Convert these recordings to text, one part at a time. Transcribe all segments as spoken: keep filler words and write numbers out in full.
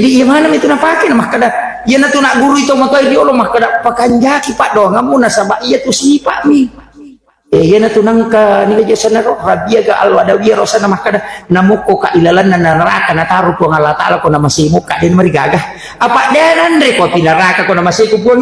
Jadi, iya maneng itu napake, na makkeda, iyanatu naggurui to matoa riolo, makkeda, "Pakanjaki paddoangemmu, nasaba iyatu sipa'mi." Eh, iyanatu nangka niga jasana ro, Rabiaga Al-Adawiyah rosana makkeda, "Namukko ka ilalanna naraka nataro Puang Allah Ta'ala ko namasei mukka, de namarigaga. Apa de nanre ko api naraka ko namasei ku Puang."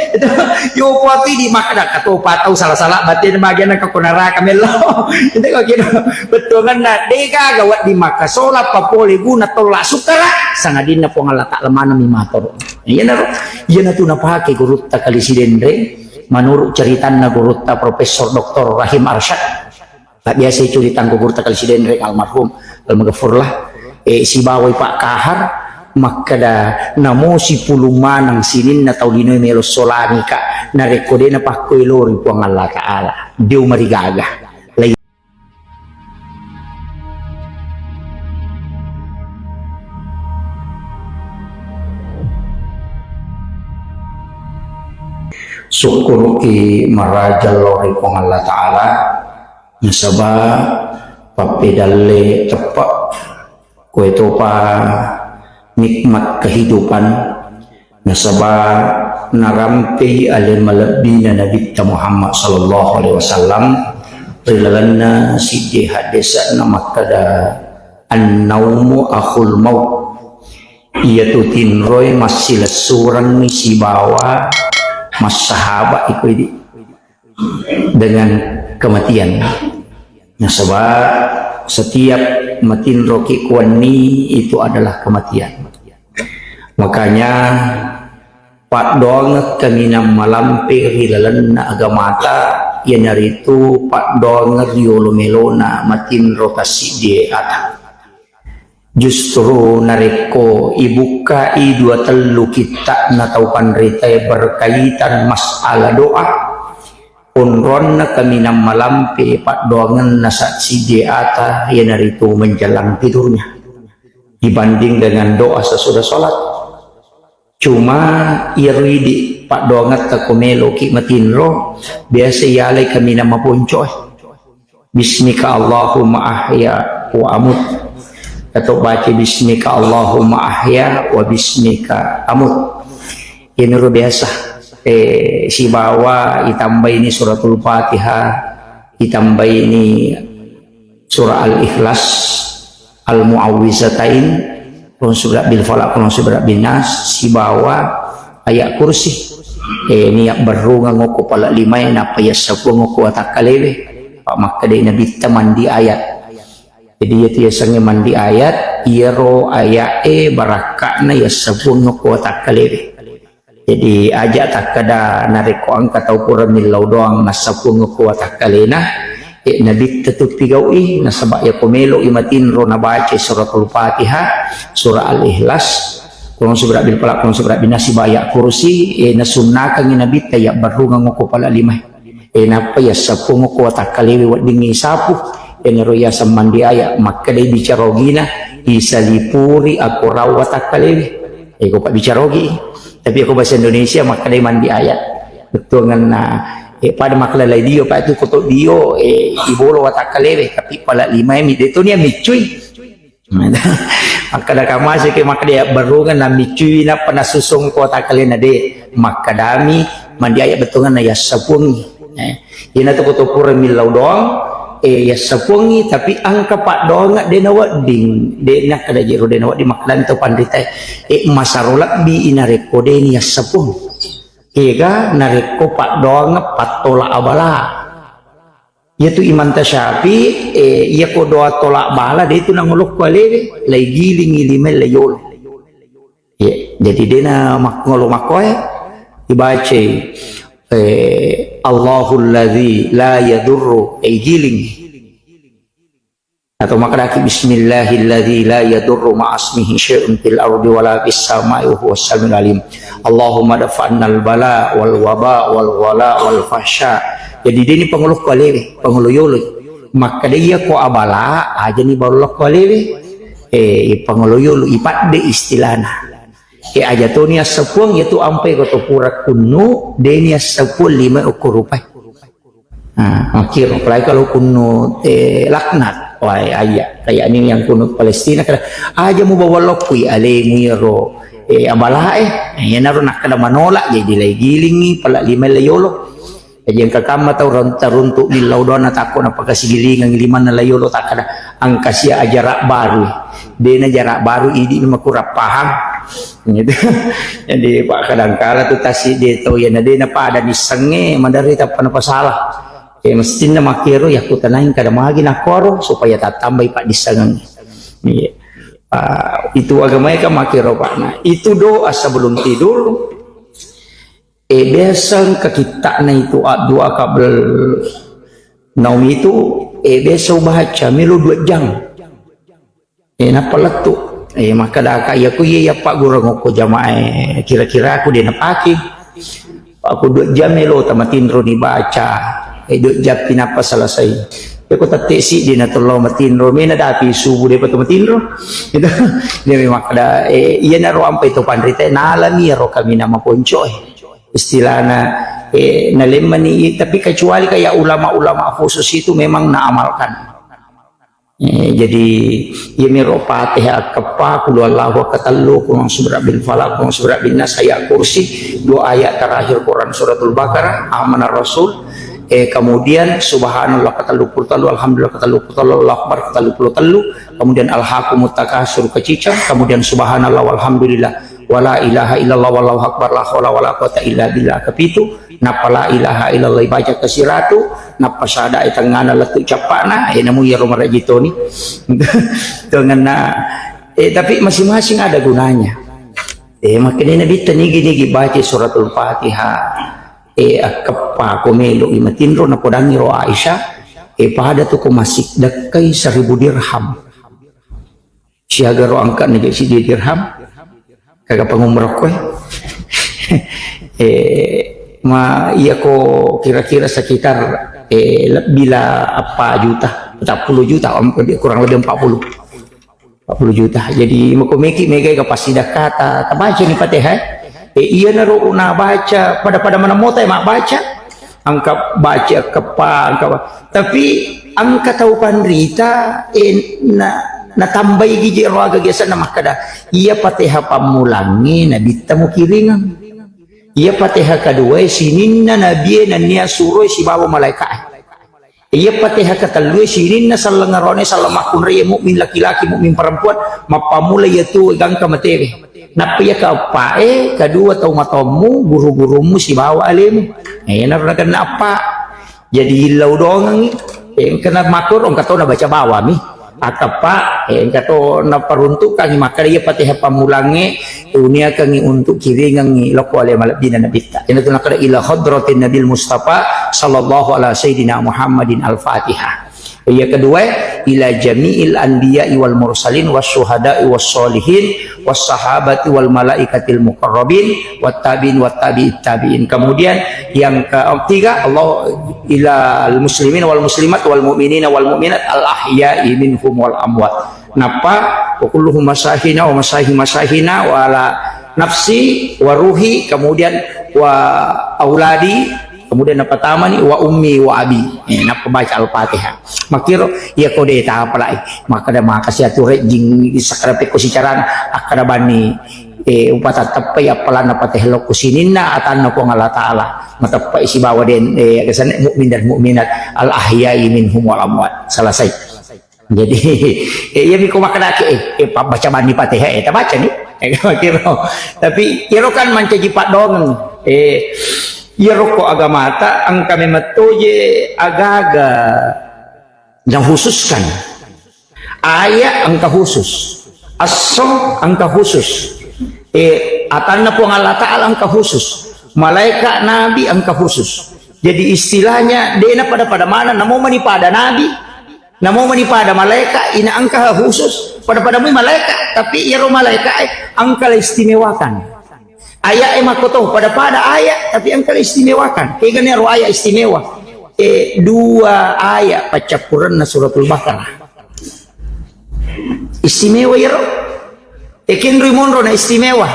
Itu, yo ko api di makkeda, "Katopa tau sala-sala, batte magiana ko naraka mello." Itu ko kira, bettuanna, de gaga wedding makkasola papole guna tolla sukkara, sangadinna Puang Allah Ta'ala maneng mi matoro. Iyanaro, iyanatu napake gurutta Kali Sidenreng, menurut ceritanna gurutta Profesor Doktor Rahim Arsyad. Tak biasa curitangku gurutta Kali Sidenreng almarhum, almaghfurlah, eh, sibawai Pak Kahar, makkeda, "Namo sipulung maneng sininna tau linoe melo solamika, narekko de napakko elori Puang Allah Ta'ala, de umarigaga." Lai Sukkuruki maraja lao ri Puang Allah Ta'ala, nasaba pappedalle teppe', koetopa nikmat kehidupan, nasaba narampei ale malebbina Nabitta Muhammad sallallahu alaihi wasallam ri lalenna siddi haddese'na makkeda, "An-naumu akhul maut." Iyatu tinroe massilessurengngi sibawa massahaba iko idi dengan kematian. Nasaba setiap matinroki kuwenni itu adalah kematian. Makanya paddoangeng kaminang malampe ri lalenna agamata, iyanaritu paddoangeng riolo melona matinro tassiddi ata. Justru narekko ibukkai dua tellu kitta'na tau panritae berkaitan masalah doa, onronna kaminang malampe paddoangenna sassiddi ata, iyanaritu menjelang tidurnya, dibanding dengan doa sesudah sholat. Cuma iyaro idi paddoangetta ko meloki matinro, biasa iyalai kaminang maponcoe. "Bismika Allahumma ahya wa amut." Atau baca, "Bismika Allahumma ahya wa bismika amut." Iyanaro biasa, eh, sibawa itambaini suratul Fatihah, itambaini surah Al-Ikhlas, Al-Mu'awwizatain, Qul a'udzu birabbil falaq, Qul a'udzu birabbin nas, sibawa ayat kursi. Eh, niat berrungeng okko pala limae, nappa yassapuang okko watakkalewe. Pak makkedai Nabitta mandi ayat. Jadi, iyatu yasengnge mandi ayat, iyaro aya'e barakka'na yassapuang okko watakkalewe. Jadi, aja takkeda narekko engka tau pura millau doang nassapuang ko watakkalena, eh, Nabitta tu pigau'i, nasaba iyako melo'i matinro nabaca suratul Fatihah, surah Al-Ikhlas, Qul a'udzu birabbil falaq, Qul a'udzu birabbin nas, sibawa ayat kursi, eh, nasunnakangngi Nabitta yabbarrungeng ko pala lima. Eh, nappa yassapuang ko watakkalewe weddingngi sapu, enaro yaseng mandi aya, makkedai bicara ogina, isalipuri akorang watakkalewe. Eh, ko pabbicara ogi. Tapi ko bahasa Indonesia makkedai mandi ayat. Bettuangenna, eh, pada makkelalai dio, Pak, itu kotok dio, eh, ibolo watakkalewe, tapi pala lima mi, de to nia miccui. Makkeda kamase ke makkeda ya berungan na miccui nappa nasusung ko watakkalena de. Makkedami mandi ayat bettuangenna yassapuangngi. Eh, ina to koto pura millau doang, eh, yassapuangngi, tapi engka paddoangeng de nawedding, de nakkeda jero de nawedding makkedami to panritae. Eh, masaro lebbi inarekko de ni yassapuang. Ega narekko paddoangeng pattola abala. Iyatu Imam Tasyafi, eh, iyako doa tola bala de tu nangolokko alewe, lai gilingi lima lai yolo. Iya, jadi dena makkolo makkoe, ibacai, eh, Allahul ladzi la yadurru, eh, giling. Atau makkedaki, "Bismillahilladzi la yadurru ma'asmihi syai'un fil ardi wala fis sama'i wa huwas samiul alim. Allahumma dafa'annal bala wal waba wal wala wal fahsya." Jadi deni pangolo ko alewe, pangolo yolo. Makkeda iya ko abala, aja ni bawang ko alewe. Eh, pangolo yolo, ipadde istilahna. Eh, aja toni assapuang, iya tu ampai ko to pura kunnu, deni assapuang lima okko rupai. Nah, makkiro, apalagi kalau kunnu, eh, laknat. Wah, ayya, kayak ni yang kunut Palestina, kada aja mu bawa lokui alemu iyaro, eh, abalae. Eh, iyanaro nakkeda manolak, jadi lai gilingi, pala lima lai yolo. Jadi engka kamma tau ron-, taruntuk millau doang, natakko napakasigilingang limanna lai yolo, takkeda engka sia ajarak baru. Dena jarak baru, idi makurang paham. Gitu. Jadi, Pak, kadangkala tu tasi de tau, iyana dena pada nissengnge, madari tappa napasala. Eh, mestinna makkero, yakkutanai kada magi nakkoro supaya tattambai paddissengeng. Iya. Ah, itu agamae kan makkero, Pak. Nah, itu doa sebelum tidur. Eh, biasa engka kitta'na itu, ah, doa qabl naum itu, eh, biasa ubaca melo dua jam. Eh, nappa lettu. Eh, makkadaka, iya ku iya, iya, paggureng okko jamaah, eh, kira-kira aku de napake. Aku dua jam melo tamatinro ni baca. Eh, dua jam pi nappa selesai. Ya, ko tette siddi na tello matinro, mena dapi subuh de pa to matinro. Itu, dia memang ada, eh, iya naro ampai to panrita, nalami ro kami nama ponco, eh. Istilahna, eh, nalemmani, tapi kecuali kayak ulama-ulama khusus itu memang naamalkan. Eh, jadi, iya miro Fatihah akkeppa, Qul huwallahu akkatellu, Qul a'udzu birabbil falaq, Qul a'udzu birabbin nas, ayat kursi, dua ayat terakhir Quran suratul Baqarah, Amanar Rasul, eh, kemudian Subhanallah ketellu puluh tellu, Alhamdulillah ketellu puluh tellu, Allahu Akbar ketellu puluh tellu, kemudian Alhaakumut Takatsur kecicang, kemudian Subhanallah walhamdulillah, wala ilaha illallah wallahu akbar, la haula wala quwata illa billah kepitu, nappa la ilaha illallah ibaca kesiratu, nappa syahada e tengngana lettu cappana, eh, namu iyaro maraji toni. Tengenna, eh, tapi masing-masing ada gunanya. Eh, makanya Nabi tenigi-nigi baca suratul Fatihah. Eh, akkeppa ko melo i matinro napodangi ro Aisyah, eh, pada tu ko masih dekkai seribu dirham. Siaga ro angka na jadi siddi dirham. Kaga pangumroh koe. Eh, ma, iya ko kira-kira sekitar, eh, lebih lah apa juta, empat puluh juta, om-, kurang lebih empat puluh. Empat puluh juta. Jadi, mako meki mega ka pasti dakata, tabaca ni Fatihah. Eh, iya naro una baca, pada-pada mana mota ma baca. Angka baca, angka pa, angka pa. Tapi angka tau panrita, eh, na, natambai gije roaga gesanna makkada, iya Fatihah pammulangnge nabitta mukiringeng. Iya Fatihah kedua sininna nabie nennia suroi sibawa malaikae. Iya Fatihah ketellu sininna selleng arone selleng makkunrai mukmin laki-laki mukmin perempuan mappammula iya tu gangka matewe. Nappa iya keeppae kedua tau matommu, guru-gurummu sibawa alemu. Eh, naro nakenna eppa. Jadi illau dongengngi, eh, engkana makkoro engka tona baca bawami. Akappa, eh, engka to naparuntukkangngi makkada iya Fatihah pammulangnge uniakangngi untuk kiringengngi lokko ale malebbina nabitta. Ina tu nakkada ila hadratin Nabil Mustafa sallallahu ala sayyidina Muhammadin al-Fatihah. Iya kedua, ila jami'il anbiya'i wal mursalin was syuhada'i was sholihin was sahabati wal malaikatil muqarrabin wat tabi'in wat tabi'it tabi'in. Kemudian yang ketiga, Allah ila al muslimin wal muslimat wal mu'minina wal mu'minat al ahya'i minhum wal amwat. Nappa wa kulluhum masahina wa masahi masahina wa ala nafsi wa ruhi, kemudian wa auladi, kemudian nappa tamani wa ummi wa abi. Eh, nappa baca Al-Fatihah. Makkiro, iya ko de tapalai. Makkada makasi atu rejjing sakkada pekko sicarana, akkada banni, eh, upatatteppai appalanna Fatihah lokko sininna atanna Puang Allah Ta'ala. Mateppai sibawa den, eh, kesanna mukmin dan mukminat al ahya'i minhum wal amwat. Selesai. Jadi, eh, iya miko makkedake, eh, eh, pa-, baca banni Fatihah, eh, tabaca ni. Eh, kira. Tapi, iyaro kan mancaji paddongeng. Eh, iyaro ko agamata, engka memang toje agaga nakhususkan. Ayat engka khusus. Esso engka khusus. Eh, atanna Puang Allah Ta'ala engka khusus. Malaikat Nabi engka khusus. Jadi istilahnya, dena pada-pada mana, namo mani pada Nabi, Namo mani pada malaika, ina engka khusus, pada-pada mui malaika, tapi iyaro malaika e engka la istimewakan. Ayat e makkoto, pada-pada ayat, tapi engka la istimewakan. Kegana ro ayat istimewa. Eh, dua ayat paccappurenna suratul Baqarah. Istimewa iyaro. E, kenroi monro na istimewa.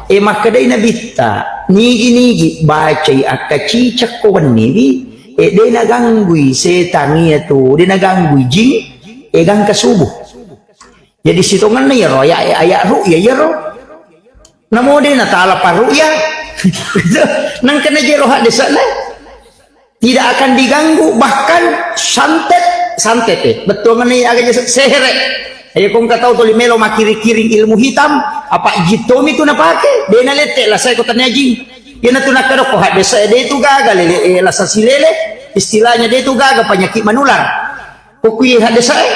E, makkedai Nabitta, nigi-nigi bacai akkacicekko wenniwi, e, de naganggui setang iya tu, de naganggui jing, E, gangka subuh. Jadi sitongenna iyaro aya, aya ru'ya iyaro. Namo de natala pa ru'ya. Nangka najero haddese'na. Tidak akan diganggu, bahkan santet, santet, eh. Bettuangenna aga sehere. Ayo kong katau toli melo makiring-kiring ilmu hitam, apa jin tomi tu napake, de nalette lasai ko tania jin. Iyana tu nakkadokko haddese de tu gaga lele, eh, lasa silele, istilahnya de tu gaga penyakit menular. Ko kui haddese'e,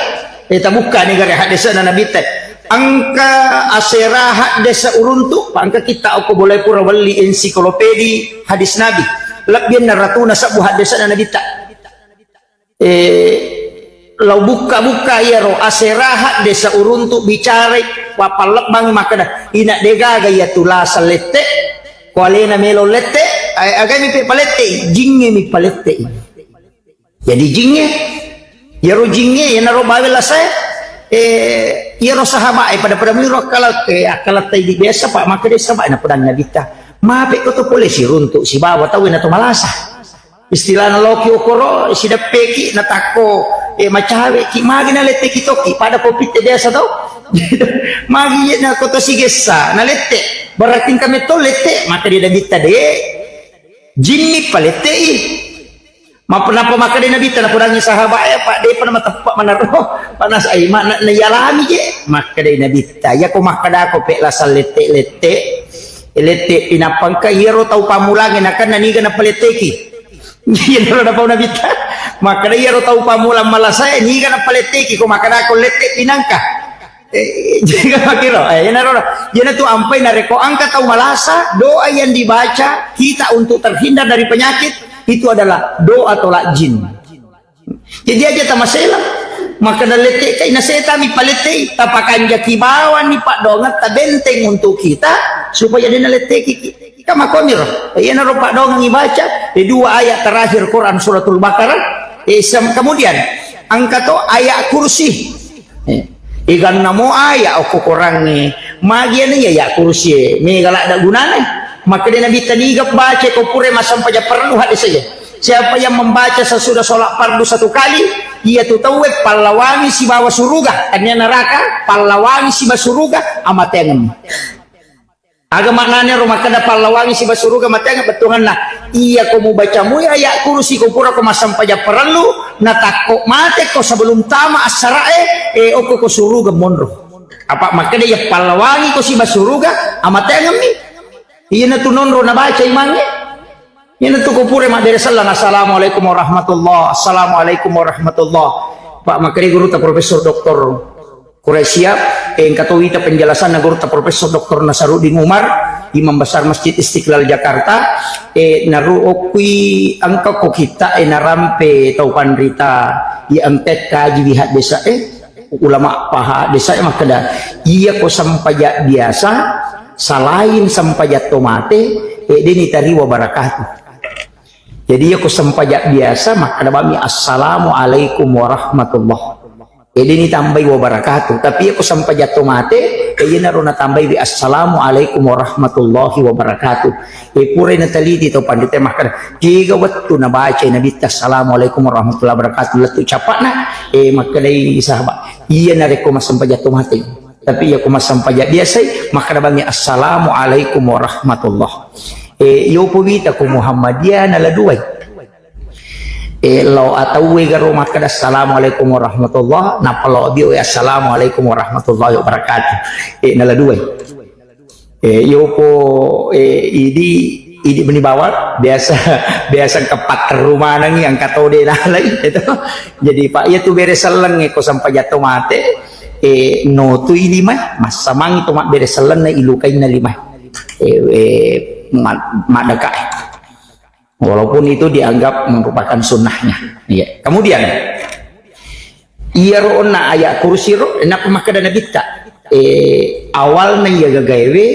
eh, tabukka ni gare haddese'na Nabitta. Engka asera haddese uruntu, pa engka kitta okko bolai pura welli ensiklopedi hadis Nabi. Lebbi enna ratuna sebbu haddese'na Nabitta. Eh, lau bukka-bukka iyaro asera haddese uruntu bicarai, wapallebbangi makkeda, ina degaga iya tu lasa lette, ko alena melo lette, eh, agai mi pe palette, jingnge mi palette. Jadi jingnge, iyaro jingnge, iyanaro bawe lasae, eh, iyaro sahabae pada-pada muiro akkala, eh, akkalatta idi biasa, Pak, makkeda sahabae napodangi Nabitta, mape ko to pole siruntu sibawa tau na to malasa. Istilahna loki okoro, sideppeki, natakko, eh, macaweki, magi naletteki tokki, pada kopitte biasa tau. Magi na koto sigessa, nalette, berarti engka metto lette, makkeda Nabitta de, jinni palettei. Mappa-, nappa makkeda Nabitta, napodangi sahabae, apa depa na mateppe manaro, panas ai, ma-, na-, naialami je. Makkeda Nabitta, iyako makkedako pe lasa lette-lette, lette pinappa engka iyaro tau pammulangnge nakenna niga napaletteki. Iyanaro napau Nabitta. Makkeda iyaro tau pammulang malasae niga napaletteki ko makkedako lette pinangka. Eh, jaga makkiro. Eh, iyanaro, iyanatu ampai narekko engka tau malasa, doa yang dibaca kita untuk terhindar dari penyakit itu adalah doa tolak jin. Jadi aja tamasela. Maka naletteka ina setami palettei, tapakanjaki bawani paddoangetta benteng untuk kita supaya de naletteki ki. Kamakoniro, iyanaro paddoangeng ibaca, eh, dua ayat terakhir Quran Suratul Baqarah, eh, sem-, kemudian engka to ayat kursi. Eh, iganna mo ayat okko Qurangnge, magi anu iya ayat kursi e, mega ladda gunana. Makkeda Nabitta niga baca ko pura massempajang parellu hadis saja. Siapa yang membaca sesudah sholat fardu satu kali, iya tu tauwe pallawangi sibawa suruga, tania neraka, pallawangi sibawa suruga, amateangemmi. Aga maknana ro makkeda pallawangi siba suruga matega bettuanna. Iya ko mubaca mui ayat kursi ko pura ko massempajang parellu, natakko mate ko sebelum tama assarae, eh, okko ko suruga monro. Apa makkeda iya pallawangi ko siba suruga, amateangemmi. Iyana tu nonro nabaca imangnge. Iyana tu ko pura mabbere selleng, "Assalamualaikum warahmatullah, assalamualaikum warahmatullah." Pak makkeda gurutta Profesor Doktor Quraisy Shihab, eh, engka to wita penjelasanna gurutta Profesor Doktor Nasaruddin Umar, Imam Besar Masjid Istiqlal Jakarta, eh, naru okkui engka ko kitta, eh, narampe tau panrita, ya, engka kaji wi haddesa, eh, ulama paha desa, eh, makkeda, iya ko sempajang biasa, selain sempajang to mate, eh, deni tariwa barakatuh. Jadi, iya ko sempajang biasa, makkeda bami, "Assalamualaikum warahmatullah." Jadi, ini tambai wabarakatuh. Tapi, iya ko sempajang to mate, eh, iyanaro natambai wi, "Assalamualaikum warahmatullahi wabarakatuh." Eh, purai nateliti tau pandita makkeda, kega wettu nabaca Nabitta, "Assalamualaikum warahmatullahi wabarakatuh." Lettu capakna, eh, makkedai sahabat, "Iya narekko massempajang to mate." Tapi iya ko massempajang biasai, makkeda bangi, "Assalamualaikum warahmatullah." Eh, yopo wita ko Muhammadiyah nala duai. Eh, lao atauwe garo makkeda, "Assalamualaikum warahmatullah," nappa lao bioe, "Assalamualaikum warahmatullahi wabarakatuh." Eh, nala duai. Eh, yopo, eh, idi, idi meni bawang, biasa, biasa engka patteru manengi, engka tode nalai, itu. Jadi, Pak, iya tu bere selleng, eh, ko sempajang to mate, eh, notui limae, massamangi to mabbere sellenna ilukainna limae. Eh, eh, ma-, maddeka, eh. Walaupun itu dianggap merupakan sunnahnya. Iya. Kemudian, iyaro onna ayat kursi ro, nappa makkeda Nabitta, eh, awalna iya gagaewe,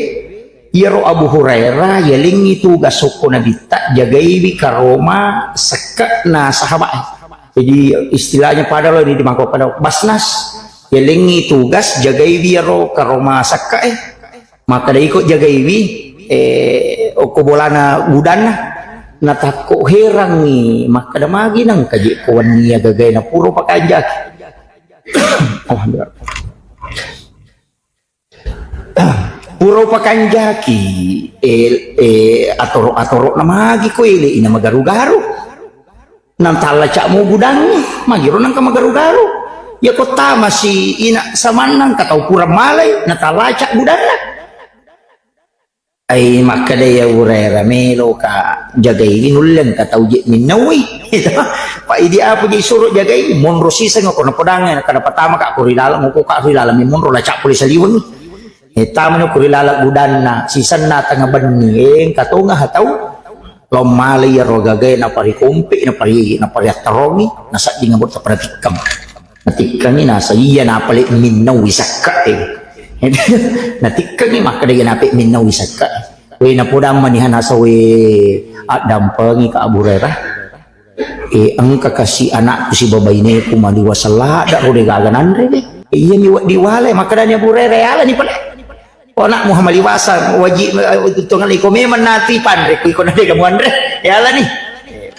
iyaro Abu Hurairah, yalengngi tugas okko Nabitta, jagaiwi karoma sekke'na sahabat. Jadi, istilahnya pada lo di, di mangko pada basnas, yalengngi tugas, jagaiwi iyaro karoma sekke'e. Makkeda iko jagaiwi, eh, okko bolana gudanna. Natakko herangngi, makkeda magi nengka je ko wenni iya gagae na puro pakanjaki. Alhamdulillah. Pura upakanjaki, eh, eh, atoro-atoro na magi ko ele ina magaru-garu. Nang tallaca mo gudangngi, magiro nangka magaru-garu. Ya ko tamasi ina samanna engka tau pura malai, na tallaca gudanna. Ai makkeda ya Burera, meloka jagai nulle engka tau je minnaui. Pa idi apa je suro jagai, monro siseng ko napodangnge, kada patama ka ko ri laleng, ko ka ri laleng monro laca pole saliweng. Eh, tamani ko ri laleng gudanna, sisenna tengnga benni, eh, engka tonga ha tau. Lao malai iyaro gagae naparikompe, napari-, napariattarongi, nasadding botta pada tikkeng. Natikkengi nasa iya napale minnau isakka, eh. Natikkengi makkeda iya nape minnau isakka. We napodang maniha nasa we addampengi ka Abu Hurairah. Eh, engka kasi anakku siba baineku maliwa sellada ro de gaga nanre de. Eh, iya mi wedding wale, makkedani Abu Hurairah, "Yalani pale. Ko anakmu maliwasa, waji, eh, tongeng iko memang nati panre, ku iko na de gamu anre. Yalani."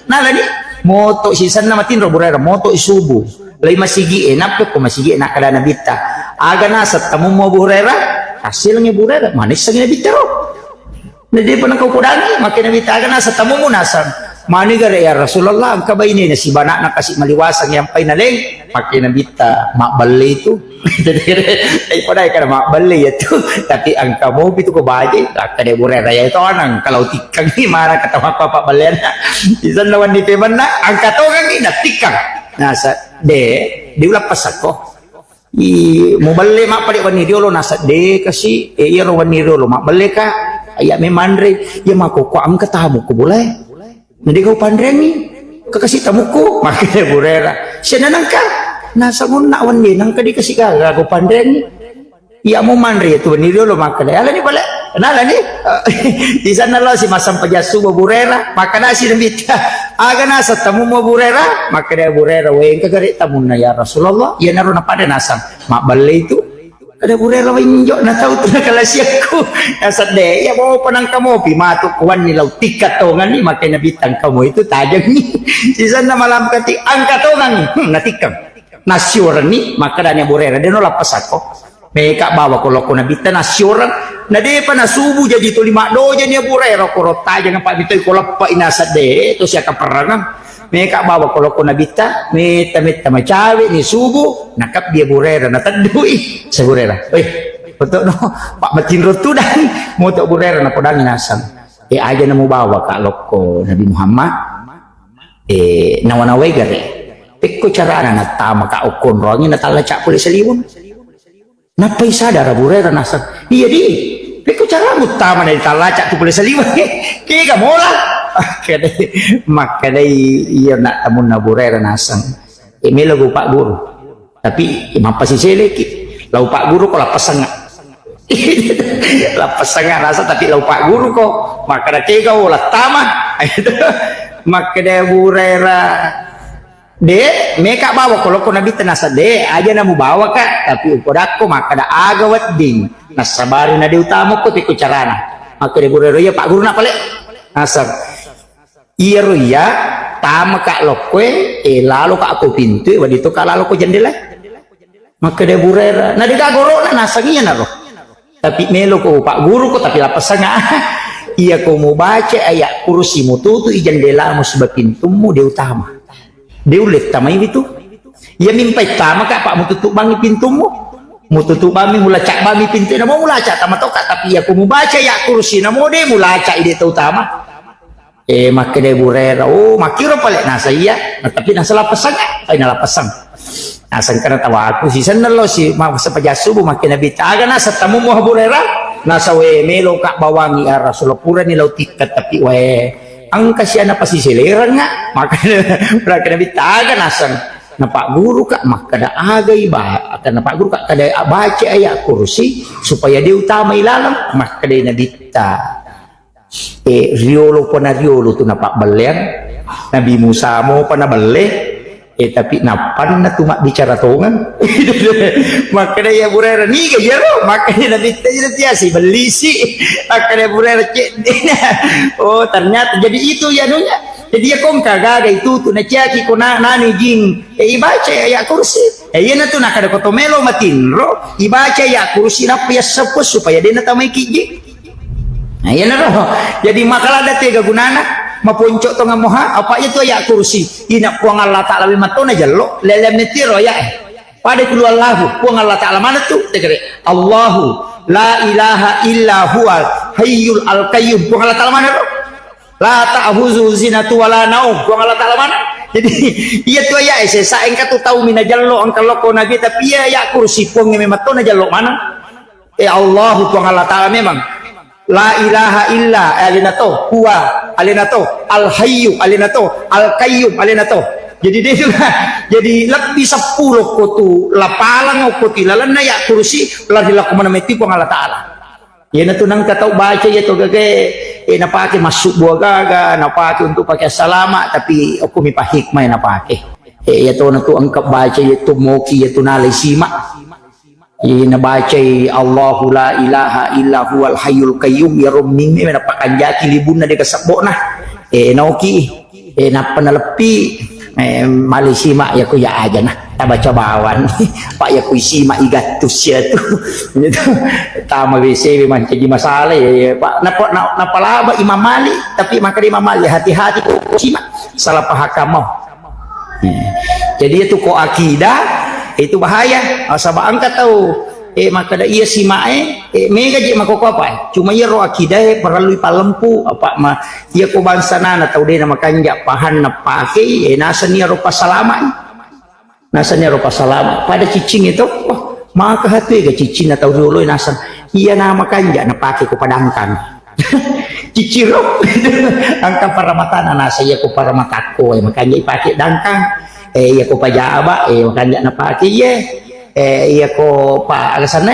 Nalani, moto sisenna matinro Abu Hurairah, moto subuh. Lai masigi e, nappe ko masigi e, nakkeda Nabitta, "Aga naseng tamummu Abu Hurairah?" Hasilnya Abu Hurairah, manissengi Nabitta ro. Na depa nengka upodangi, makkeda Nabitta, "Aga naseng tamummu?" Naseng. Mani gare ya Rasulullah, engka bainena siba anakna kasi maliwaseng yang paina leng, makkeda Nabitta, "Mabballe itu." Jadi, eh, pada kada mabballe ya tu, tapi engka mopi tu ko baje, makkeda Abu Hurairah ya itu anang, kalau tikkeng ni mana kata apa apa balleanna. Di sana wani pemanna, engka tongengi na tikkeng. Nasa, de, diulap pasako. I, muballe mappade wenni riolo, nasa de kasi, e, iyaro wenni riolo mabballe ka, iya memanre, iya makoko engka tamu ko bolae. Na de gau panreangi, ka kasi tamuku, makkeda Abu Hurairah. Siana nangka, nasa munna wenni nangka di kasi gaga ko panreangi. Iya mu manre tu wenni riolo makkeda, "Alani pale." Nalani. Di sana lo si masang pejassu Abu Hurairah, makkeda si Nabitta, "Aga naseng tamummu Abu Hurairah?" Makkeda Abu Hurairah, "Wengka gare tamunna ya Rasulullah." Iyanaro napada naseng, "Mabballe itu." Kada Abu Hurairah, "Wenjo na tau tu nakalasiakku." Nasadde, iya mo panang kamopi matu kuanni lau tikka tonganni, makkeda Nabitta engka mo itu tajengi. Di sana malam kati angka tongangi, hmm, natikkeng. Nasiorenni, makkedani Abu Hurairah, "Deno lappasakko." Meka bawa ko lokko Nabitta nasioren. Na depa nasubu jaji tuli maddojani Abu Hurairah, koro tajang apa mitoi ko leppa ina sedde to siaka perrangang. Meka bawa ko lokko Nabitta, metta-metta macawe ni subu, nakabbi Abu Hurairah, nateddui. Sa Abu Hurairah, "Weh, betul no, Pak matinro tudang." Moto Abu Hurairah napodangi naseng. E, aja namu bawa ka lokko Nabi Muhammad. E, nawa-nawai gare. Pekko carana nattama ka okkonroangi natalla ca pole saliweng. Nappai sadar Abu Hurairah naseng, "Iya di, pekko cara muttama na ditallacak tu pole saliweng, kega mola?" Makkeda, makkedai iya nak tamunna Abu Hurairah naseng, "E, melo gu Pak Guru. Tapi mappasiseleki. Lau Pak Guru ko lappasengnga." Lappasengnga rasa tapi lau Pak Guru ko. Makkeda kega o lattama. Makkeda Abu Hurairah, "De, meka bawa ko lokko Nabitta." Nasa, "De, aja namu bawa ka, tapi upodakko makkeda aga wedding. Nassabari na de utama ko tiko carana." Makkeda Abu Hurairah, "Iya Pak Guru na pale." Nasa, "Iyaro iya, tama ka lokkoe, e lalo ka ko pintue, wedding to ka lalo ko jendela." Makkeda Abu Hurairah, "Na de gaga goro'na?" Naseng, "Iyanaro. Tapi melo ko Pak Guru ko, tapi lappasengnga." "Iya ko mubaca ayat kursi, mututu i jendelamu siba pintummu, de utama. De ulle tamai witu. Iya mimpai tama ka, Pak, mututu bangi pintummu. Mututu bangi, mulaca bangi pintu, namo mulaca tama toka, tapi iya ko mubaca ayat kursi, namo de mulaca ide tau tama." E, makkeda Abu Hurairah, "Oh, makkiro pale." Nasa, "Iya." Na, tapi nasa lappasengnga, ai nalappaseng. Naseng kana tawaku, sisenna lo si, ma-, sepajang subuh, makkeda Nabitta, "Aga naseng tamummu Abu Hurairah?" Nasa, "We, melo ka bawangi ya Rasulullah, purani lau tikka, tapi we, engka siana pasiselerengnga." Makkeda, makkeda Nabitta, "Aga naseng?" "Na Pak Guru ka makkeda agai ba-, na Pak Guru ka kada baca ayat kursi supaya de utama ilaleng." Makkeda Nabitta, E, riolo pona riolo tu napabbelleang Nabi Musa, mopa nabelle, e, tapi nappanna tu mabbicara tongeng. Makkeda ya Burairah, "Niga iyaro?" Makkeda Nabitta, "Iyaro tiasi bellisi." Makkeda Burairah, "Cedde." Oh, ternyata jadi itu ya anunya. Jadi ya kongka gaga itu tu naciaki ko na-, nani jing, e, ibaca ayat kursi. Eh, iyanatu nakkeda ko to melo matinro, ibaca ayat kursi nappa yassappo supaya de' natamai kijji. Nah, iyanaro. Jadi makaladda tega gunana, maponco' tongeng moha, apa iyatu ayat kursi. Ina Puang Allah Ta'ala memang to najello, lele metiro ayat. Pada kulu Allahu, Puang Allah Ta'ala mana tu? Tegere. Allahu la ilaha illa huwal hayyul al qayyum. Puang Allah Ta'ala mana tu? La ta'khuzuhu sinatun wa la naum. Puang Allah Ta'ala mana? Jadi, iyatu ayat e sesa engka tu tau mi najello engka lokko Nabi, tapi iya ayat kursi Puang memang to najello mana? Eh, Allahu Puang Allah Ta'ala memang. La ilaha illa, eh, alena to, huwa, alena to, al hayyu, alena to, al qayyum, alena to. Jadi de' tu, jadi lebbi seppulo ko tu lapalang ko tu lalenna ayat kursi, lari lakko mana metti Puang Allah Ta'ala. Iyanatu nengka tau baca iyatu gage, eh, napake massubbu gaga, napake untuk pake salama, tapi okko mi pa hikmah e napake. Eh, iyatu natu engka baca iyatu moki iyatu nalai sima. Eh, nabacai Allahu la ilaha illa huwal hayyul qayyum, iyaro mimme napakanjaki libunna de' kasebbo'na. Eh, naoki. Eh, nappa naleppi, eh, male sima iyako ya aja na. Tabaca bawang. Pak iyako isima igattus iyatu. Gitu. Tama W C mancaji masalah ya, ya, Pak. Napa, na-, napalaba Imam Malik, tapi makkeda Imam Malik, hati-hati ko sima. Salah paham kamu. Eh, jadi itu ko akidah, itu bahaya. Nasaba engka tau, eh, makkeda iya simae, eh, mega je makoko apa? Cuma iyaro akidah e parellu ipallempu, apa ma, iya ko bangsa nana tau de' namakanja pahanna pake, eh, naseng iyaro pasalama. Naseng iyaro pasalama. Pada cicing itu, wah, maka hatu ega cicing na tau riolo naseng. Iya namakanja napake ko padangkang. Ciciro. Engka paramatana nasa iya ko paramatakko, eh, makanja ipake dangkang. Eh, iya ko pajaba, eh, makanja napake iye. Eh, iya ko pa alasanna,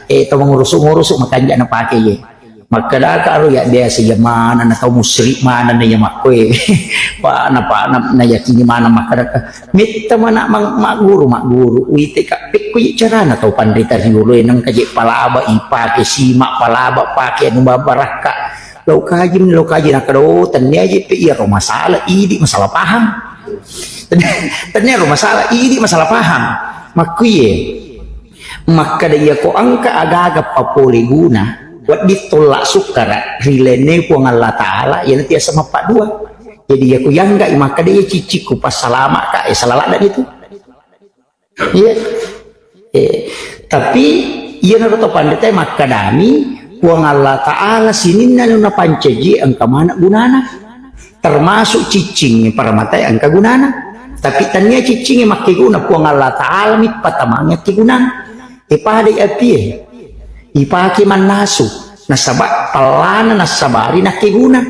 eh, to mangurusu-ngurusu makanja napake iye. Makkedaka aro ya biasa iya mana na tau musyrik mana na iya makkoe. Pa na pa na, na yakini mana makkedaka. Metta mana mang-, magguru, magguru. Uite ka pekko ye carana tau panrita riolo e nengka je palaba ipake sima, palaba pake anu babarakka. Lau kaji, lau kaji nakkeda, oh, tennia je pe iyaro masalah, idi masalah paham. Tennia ro masalah, idi masalah paham. Makkuye. Makkeda iya ko engka agaga papole guna, wedding tolla sukkara ri lainna Puang Allah Ta'ala, iyana tiasa mappaddua. Jadi iya ku yangga i makkeda iya cicikku passalama'ka, eh, salah ladda itu. Iya. Eh, tapi iyanaro to pandita makkedami Puang Allah Ta'ala sininna nu napancaji engka maneng gunana. Termasuk ciccingnge paramatae engka gunana. Tapi tania ciccingnge makkeguna Puang Allah Ta'ala mi patamangngi akkegunang. E padai apie. Ipake mannasu. Nasaba pallana nassabari nakkeguna.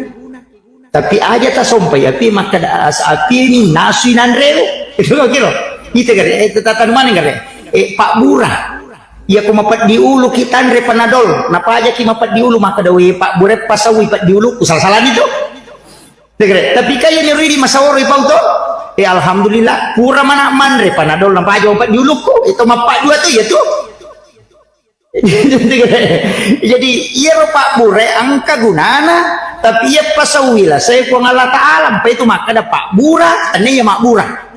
Tapi aja tasompai api makkeda as-, api ni nasui nanreu. Itu kira. Ita gare, eh, tatanu maneng gare. Eh, pabbura. Iya ko mapeddi ulu ki tanre panadol, napaja ki mapeddi ulu makkeda we pabbura pasaui peddi ulu ku salah-salah ni tu. Tegere, tapi kaya ni ridi masaworo ipau to. Eh, alhamdulillah, pura mana manre panadol napaja mapeddi uluku, itu mappajua tu ya tu. Jadi, iyaro pabbura engka gunana, tapi iya pasaui la sai Puang Allah Ta'ala, ampai tu makkeda pabbura, tania iya mabbura.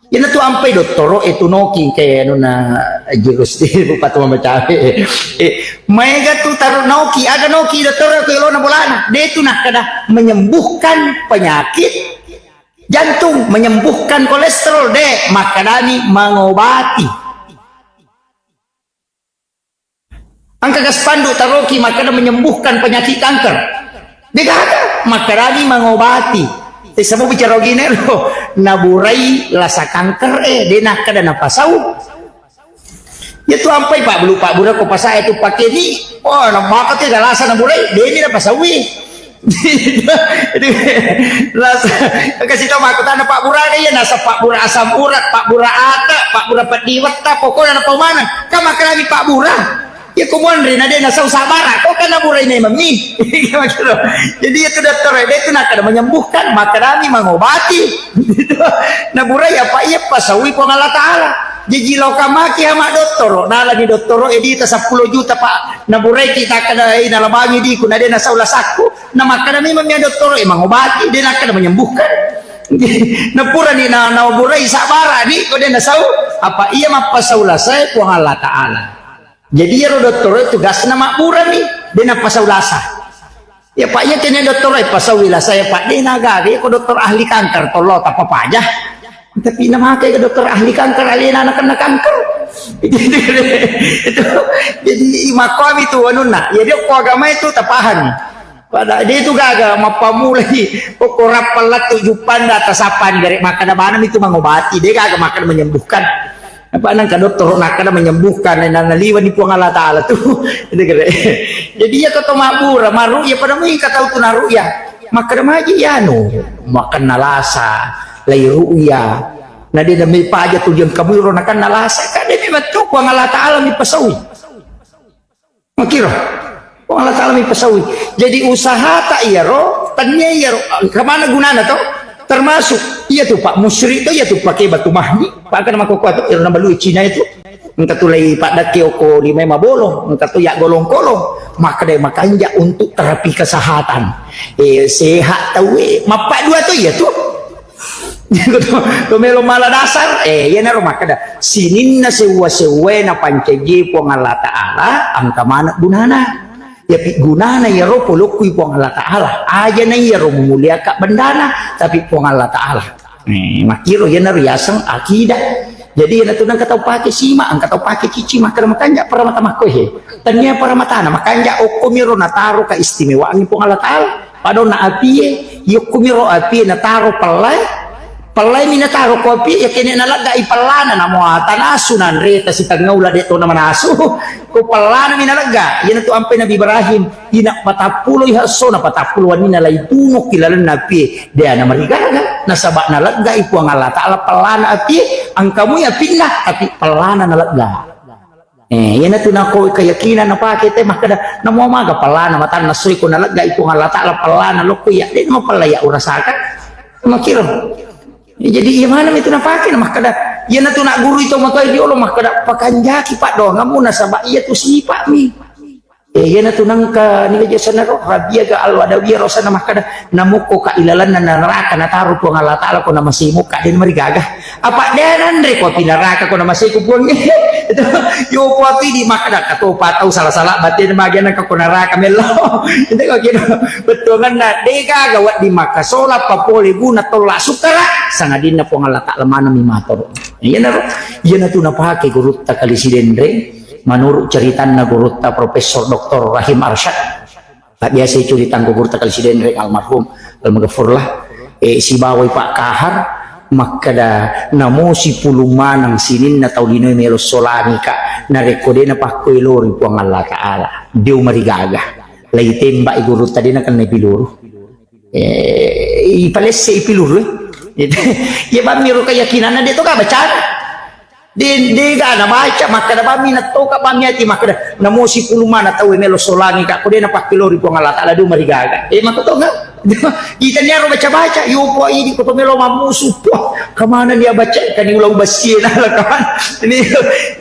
Iyana tu ampai dottoro e tu noki ke anuna jurus di bupati mamacawe. Eh, maega tu taru noki, aga noki dottoro ko ilona bolana. De tu nakkeda menyembuhkan penyakit jantung, menyembuhkan kolesterol, de makkedani mengobati. Engka ga spanduk taroki makkeda menyembuhkan penyakit kanker? Degaga, makkedani mengobati. Eh, sebab bicara gini lo, naburai lasa kanker, eh, de nakkeda napasau. Ya tu ampai Pak Bulu, Pak Bura ko pasai tu pakai ni. Oh, namaka tu galasa naburai, de ni napasaui. Lasa, kasih tau makkutana Pak Bura, iya nasa Pak Bura asam urat, Pak Bura ata, Pak Bura peddi wetta, pokokna napau maneng. Kan makkedami Pak Bura. Ya ko monri na de nasau sabara, ko kan naburai memang mi. Jadi itu dokter de itu nakkeda menyembuhkan, makkedami mengobati. Naburai apa iya pasaui Puang Allah Ta'ala. Jaji loka maki ama dottoro, nalani dottoro edita seppulo juta Pak. Naburai kita kada ina labangi diku na de nasau lasakku. Na makkeda memang mia dottoro, eh, mengobati, de nakkeda menyembuhkan. Na purani na, na burai sabara ni, ko de nasau. Apa iya mappasau lasae Puang Allah Ta'ala. Jadi iyaro dottoroe tugasna mabburami, de nappasau lasa. Ya, Pak, iya kene dottoroe pasaui lasae, Pak, de nagaga, iya ko dokter ahli kanker, tollo tappa paja. Tapi namake ke dokter ahli kanker, alena anak kena kanker. Itu, itu, jadi makkami tu anunna. Jadi ko agama itu tapahami. Pada dia itu gaga mappamulai, ko, ko rappang lattu juppanda atas apa, dari makan mana itu mengobati, dia gaga makan menyembuhkan. Apa nang ka dokter nakkeda menyembuhkan, na naliwani Puang Allah Ta'ala tu. Itu kira. Jadi iya kata mabura, maru iya pada mui kata tu naru iya. Makkeda maji ya anu, makan nalasa, lai ru'ya. Na dia demi paja tu yang kamu ro nakan nalasa, kan dia memang tu Puang Allah Ta'ala mi pasaui. Makiro. Puang Allah Ta'ala mi pasaui. Jadi usaha tak iyaro, tania iyaro. Kemana gunana to? Termasuk iya tu Pak musyrik tu, iya tu pakai batu mahni. Pak kan mako kuat tu, iyaro nabalu Cina itu. Engka tu lai Pak Daki oko lima mabolong, engka tu ya golong-kolong. Maka dia makanja untuk terapi kesehatan. Eh, sehat tau eh. Mapak dua tu iya tu. To melo mala dasar, eh, iyanaro makkeda, sininna sewwa-sewwae napancaji Puang Allah Ta'ala, engka maneng gunana. Yapi gunana iyaro polokkui Puang Allah Ta'ala. Aja na iyaro mumuliaka bendana, tapi Puang Allah Ta'ala. Eh, makkiro iyanaro yaseng akidah. Jadi iyana tu nengka tau pake sima, engka tau pake cici, makkeda makanja paramata makkoe. Tania paramatana, makanja okkomiro nataro keistimewaangngi Puang Allah Ta'ala. Padona apie, yokkumiro apie nataro pellai, pellai mi nataro ko apie, ya kene nalegga i pellana, namo tanasu nanre ta sitengah ula de to namanasu. Ko pellana mi nalegga, iyana tu ampai Nabi Ibrahim, ina patappulo i hasso na patappulo wanina lai tunuk ki lalenna apie, de ana marigaga, nasaba nalegga i Puang Allah Ta'ala pellana apie, engkamu apinna, tapi pellana nalegga. Eh, iyanatu nako keyakinan napake te makkeda, namo maga pallana matanna soi ko naleggai Puang Allah Ta'ala pallana lokko iya, de' namo palla iya urasakan. Makkiro. Jadi iya maneng itu napake na makkeda, iyanatu naggurui to matoa riolo makkeda, pakanjaki paddoangammu nasaba iyatu sipa'mi. Eh, iyanatu nangka niga jasana ro, Rabiaga Al-Adawiyah rosana makkeda, namukko ka ilalanna naraka nataro Puang Allah Ta'ala ko namasei mukka, de' namarigaga. Apa de' nanre ko api naraka ko namasei ko Puang. Itu, yo ko api di makkeda, kato patau salah-salah batin magiana ko naraka mello. Itu ko kira, bettuanganna, de' gaga wedding makkasola papole guna tolla sukkara, sangadinna Puang Allah Ta'ala maneng mi matoro. Iyanaro, iyanatu napake gurutta Kali Sidenreng, menurut ceritanna gurutta Profesor Doktor Rahim Arsyad. Tabbiasa curitangku gurutta Kali Sidenreng almarhum, almaghfurlah, eh, sibawai Pak Kahar, makkeda, namo sipulung maneng sininna tau linoe melo solangi ka, narekko de' napakkoelori Puang Allah Ta'ala, de' umarigaga. Lai temba'i gurutta de' nakenna piluru. Eh, ipalesse ipiluru, eh. Iya bammi ro keyakinanna de' to ka bacana. De', de' ga nabaca, makkeda bammi nattoka bammi ati makkeda, namo sipulung maneng tau melo solangi ka, ko de' napakkelori Puang Allah Ta'ala, de' umarigaga. Eh, makko to ga? Kita niaro baca-baca, yo po idi ko to melo mammusu, po, kemana dia baca, kan ulang basie na lah, kawan. Ini,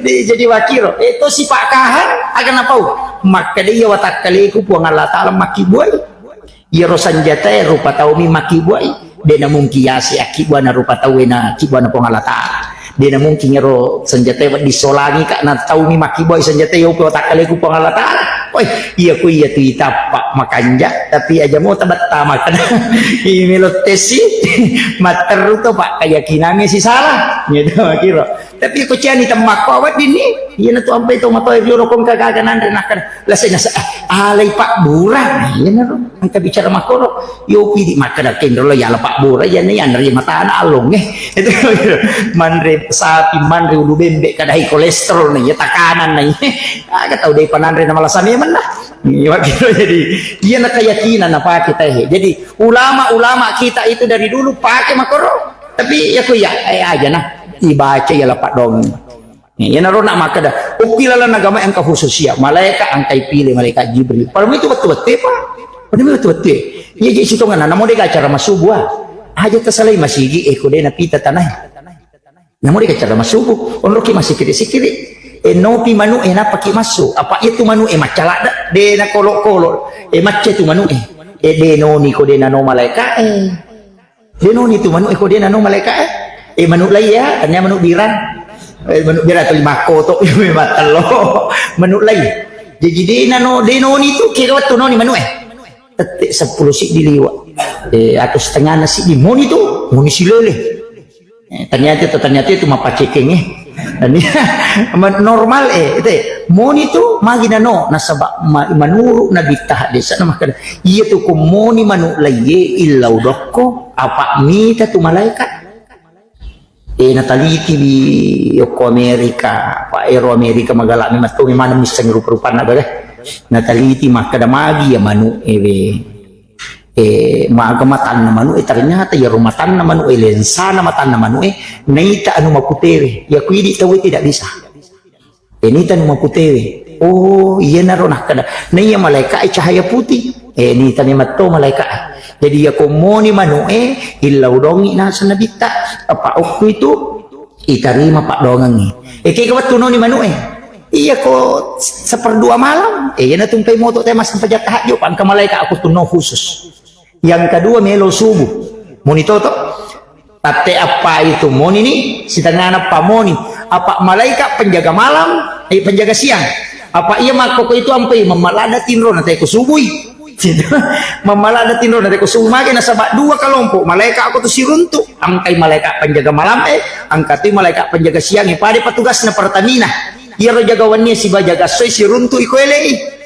ini jadi wakiro. Eh, to si Pak Kahar, aga napau. Makkeda iya watakkaleku Puang Allah Ta'ala makkibuai. Iyaro sanjatae rupa taumi makkibbuai, de' namungkin yase akkibbuana rupa tauwe na kibbuana Puang Allah Ta'ala. De' namungkin iyaro sanjatae wedding solangi ka na taumi makkibbuai sanjatae, yope watakkaleku Puang Allah Ta'ala. Oi, iya ku iya tu itappa makanja, tapi aja mo tabetta makkeda. Imelo tesi, matteru to Pak, keyakinangnge sisala. Gitu kiro. Tapi ko ciani temmakko weddinni, iyanatu ampai to matoa riolo ko engka gaga nanre nakkeda, lasai nasa, ah, alai pabbura. Nah, iyanaro engka bicara makkoro, yo pidi makkeda kendro lo yala pabbura, iyanna yanre matana allongnge. Itu manre sapi, manre ulu bembe, kadai kolesterol na iya, tekanan na iya. Aga tau de' pananre na malasa memang nah. Iya, gitu. Jadi, iyana keyakinan napake tahe. Jadi, ulama-ulama kita itu dari dulu pake makkoro. Tapi ya ko iya, eh, aja nah, ibaca iya lapaq doang. Nih, iyanaro nak makkeda, ukki lalang agama engka khususia, malaika engka ipilih, malaikat Jibril. Padahal itu betul-betul, Pak. Padahal itu betul. Iya, jadi sitongan, namo de' acara masubu, ah. Aja tasalai masigi, eh, ko de' napita tanai. Namo de' acara masubu, onroki masikiri-sikiri. Eh, nopi manu, eh, napaki masu. Apa itu manu, eh, macala de', de' na kolo-kolo. Eh, macce tu manu, eh. Eh, de' noni ko de' nano malaika, eh. De' noni tu manu e ko de' nano malaika e. Eh, manu lai ya, tania manu birang. Eh, manu' bera tu lima koto, memang tello. Manu' lai. Jadi de' nano, de' noni tu, kega wettu noni manu' eh. Tette' seppulo siddi liwa'. Eh, atau setengahna siddi. Moni tu, moni silele. Eh, ternyata itu, ternyata itu mapacekeng eh. Dan dia, ma-, normal eh, itu eh. Moni tu, magi nano, nasaba ma-, manuru' Nabitta haddesa'na makkeda, iya tu ko moni manu' lai eh, illau dokko, apa' mita tu malaikat. Eh, nataliti bi yokko Amerika, pa' ero Amerika magala' memang to, memang misseng rupa-rupanna bale. Nataliti makkeda magi ya manu' e we. Eh, maga matanna manu' e, ternyata iyaro matanna manu' e, lensana matanna manu' e, naita anu maputewe. Ya ku idi' tau e tidak bisa. Eh, nita nu maputewe. Oh, iyanaro nakkeda. Naiya malaika e cahaya putih. Eh, nita memang to malaika e. Jadi, iya ko moni manu' e, illau dongi naseng Nabitta. Apa okku itu, itarima paddoangengngi. Eh, kega wettu noni manu' e. Iya ko seperdua malam. Eh, iyana tumpai moto te massempajang tahajud. Pangka malaika aku tunno khusus. Yang kedua, melo subuh. Moni toto. Tatte appa itu moni ni, sitengana pa moni. Apa malaika penjaga malam, eh, penjaga siang. Apa iya makkoko itu ampai mammalada tinro na teko subui. Mammalada tinro na teko subuh mage nasaba dua kelompok. Malaika aku tu siruntu, angkai malaika penjaga malam eh, angkatui malaika penjaga siang eh. Pada petugasna Pertamina. Iyaro jaga wenni siba jaga soi siruntu iko elei.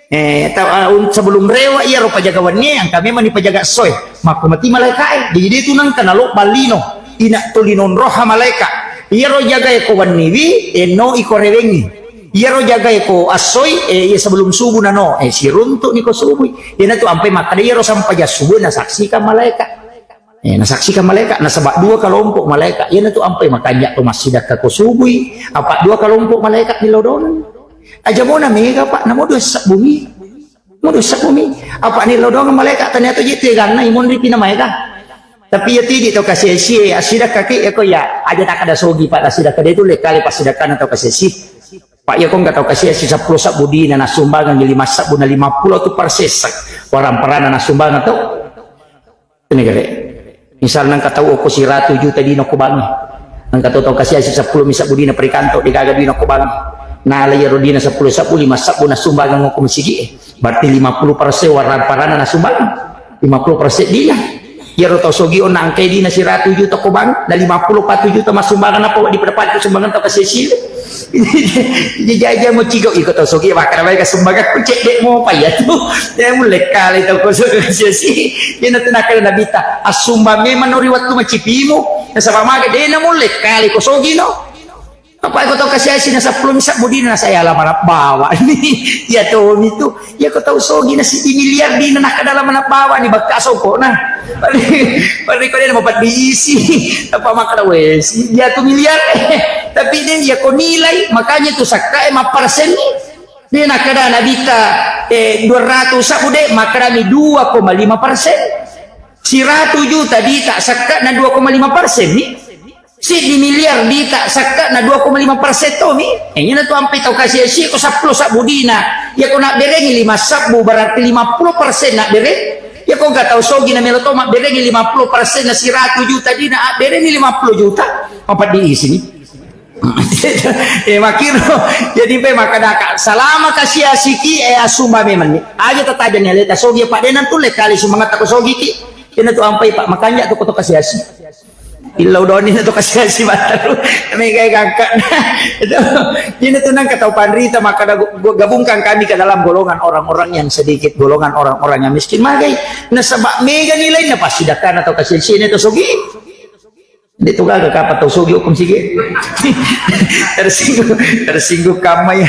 Eh, ta-, ah, un-, sebelum rewa iyaro pajaga wennie, engka memang ni pajaga soe. Makko mati malaikae. Jadi dia tu nangka nalo ballino. Ina tuli nonroha malaika. Iyaro jagae ko wenniwi, eh, no iko rewengi. Iyaro jagae ko assoi, eh, iya sebelum subuh nano, eh, siruntuk ni ko subui. Iyana tu ampai makkada iyaro sampajang subuh nasaksikan malaika. Eh, nasaksikan malaika, nasaba dua kelompok malaika. Iyana tu ampai makanja tu massidakka ko subui. Apa dua kelompok malaika ni lodongan. Aja mona mega, Pak, namo dua sebbu mi. Mo dua sebbu mi. Apa ni lodong malaika tania tu jitu ganna imun ri pina maega. Tapi ya tidi to kasih sie, asida kaki ya ko ya, aja tak ada sogi, Pak, asida kade tu lekale pas sida kana to kasih si. Pak ya ko enggak tau kasih si sepuluh sebbu dina nasumbangan lima sebbu na lima puluh tu persesek. Warang perana nasumbangan tu. Ini kali. Misal nang katau oko siratu juta dina ko bangi. Nang katau tau kasih asi sepuluh mi sebbu dina perikanto degaga dina ko bangi. Nala iyaro dina sepuluh sebbu lima sebbu nasumbangan oko masigi e. Berarti lima puluh persen warang parana nasumbangan. Lima puluh persen dina. Iyaro tau sogi onna angkai dina siratu juta ko bangi. Na lima puluh patu juta masumbangan apa di pada patu sumbangan tau kasih asi. Jaja mo cigo iko tau sogi makkada bae kasumbangan ku cedde mo pa iya tu. Ya mulle kale tau ko sogi sia si. Ina tu nakkada Nabitta, assumbang memang no ri wettu macipimu. Nasaba maga de na mulle kale ko sogi no. Apa ko tau kasiasi na sepuluh mi sebbu dina na saya lama bawa ni. Ya to mi tu. Iya ko tau sogi na siddi miliar dina nakkada lama na bawa ni bakka songko na. Pari ko de na mapeddi isi. Apa makkada wesi. Iya tu miliar. Tapi de iya ko nilai, makanya tu sakka e mappersen ni. Ni nakkada Nabitta, eh, dua ratus sebbu de, makkada mi dua koma lima persen. Siratu juta dita sakka na dua koma lima persen ni. Siddi miliar dita sakka na dua koma lima persen tomi. Eh, iyana tu ampe tau kasi esi ko sepuluh sebbu dina. Iya ko nabberengi lima sebbu berarti lima puluh persen nabbere. Iya ko ga tau sogi na melo to mabberengi lima puluh persen na siratu juta dina abberengi lima puluh juta. Apa di sini? Eh, makiro. Jadi pe makkadaka selama kasi asiki, eh, asumba memang ni. Aja tataja ni aleta sogi apa dena tu le kali sumangata ko sogi ki. Iyana tu ampai Pak makanja tu ko to kasi asi. Illau doni na to kasi asi bateru. Megai gangka. Itu. Iyana tu nang katau panrita makkada gu-, gu-, gabungkan kami ke dalam golongan orang-orang yang sedikit, golongan orang-orang yang miskin. Magai nasaba mega nilai na pasti dakana to kasi asi ne to sogi. De tu gaga kapa tau sogi hukum sigi. Tersinggung, tersinggung kamma ya.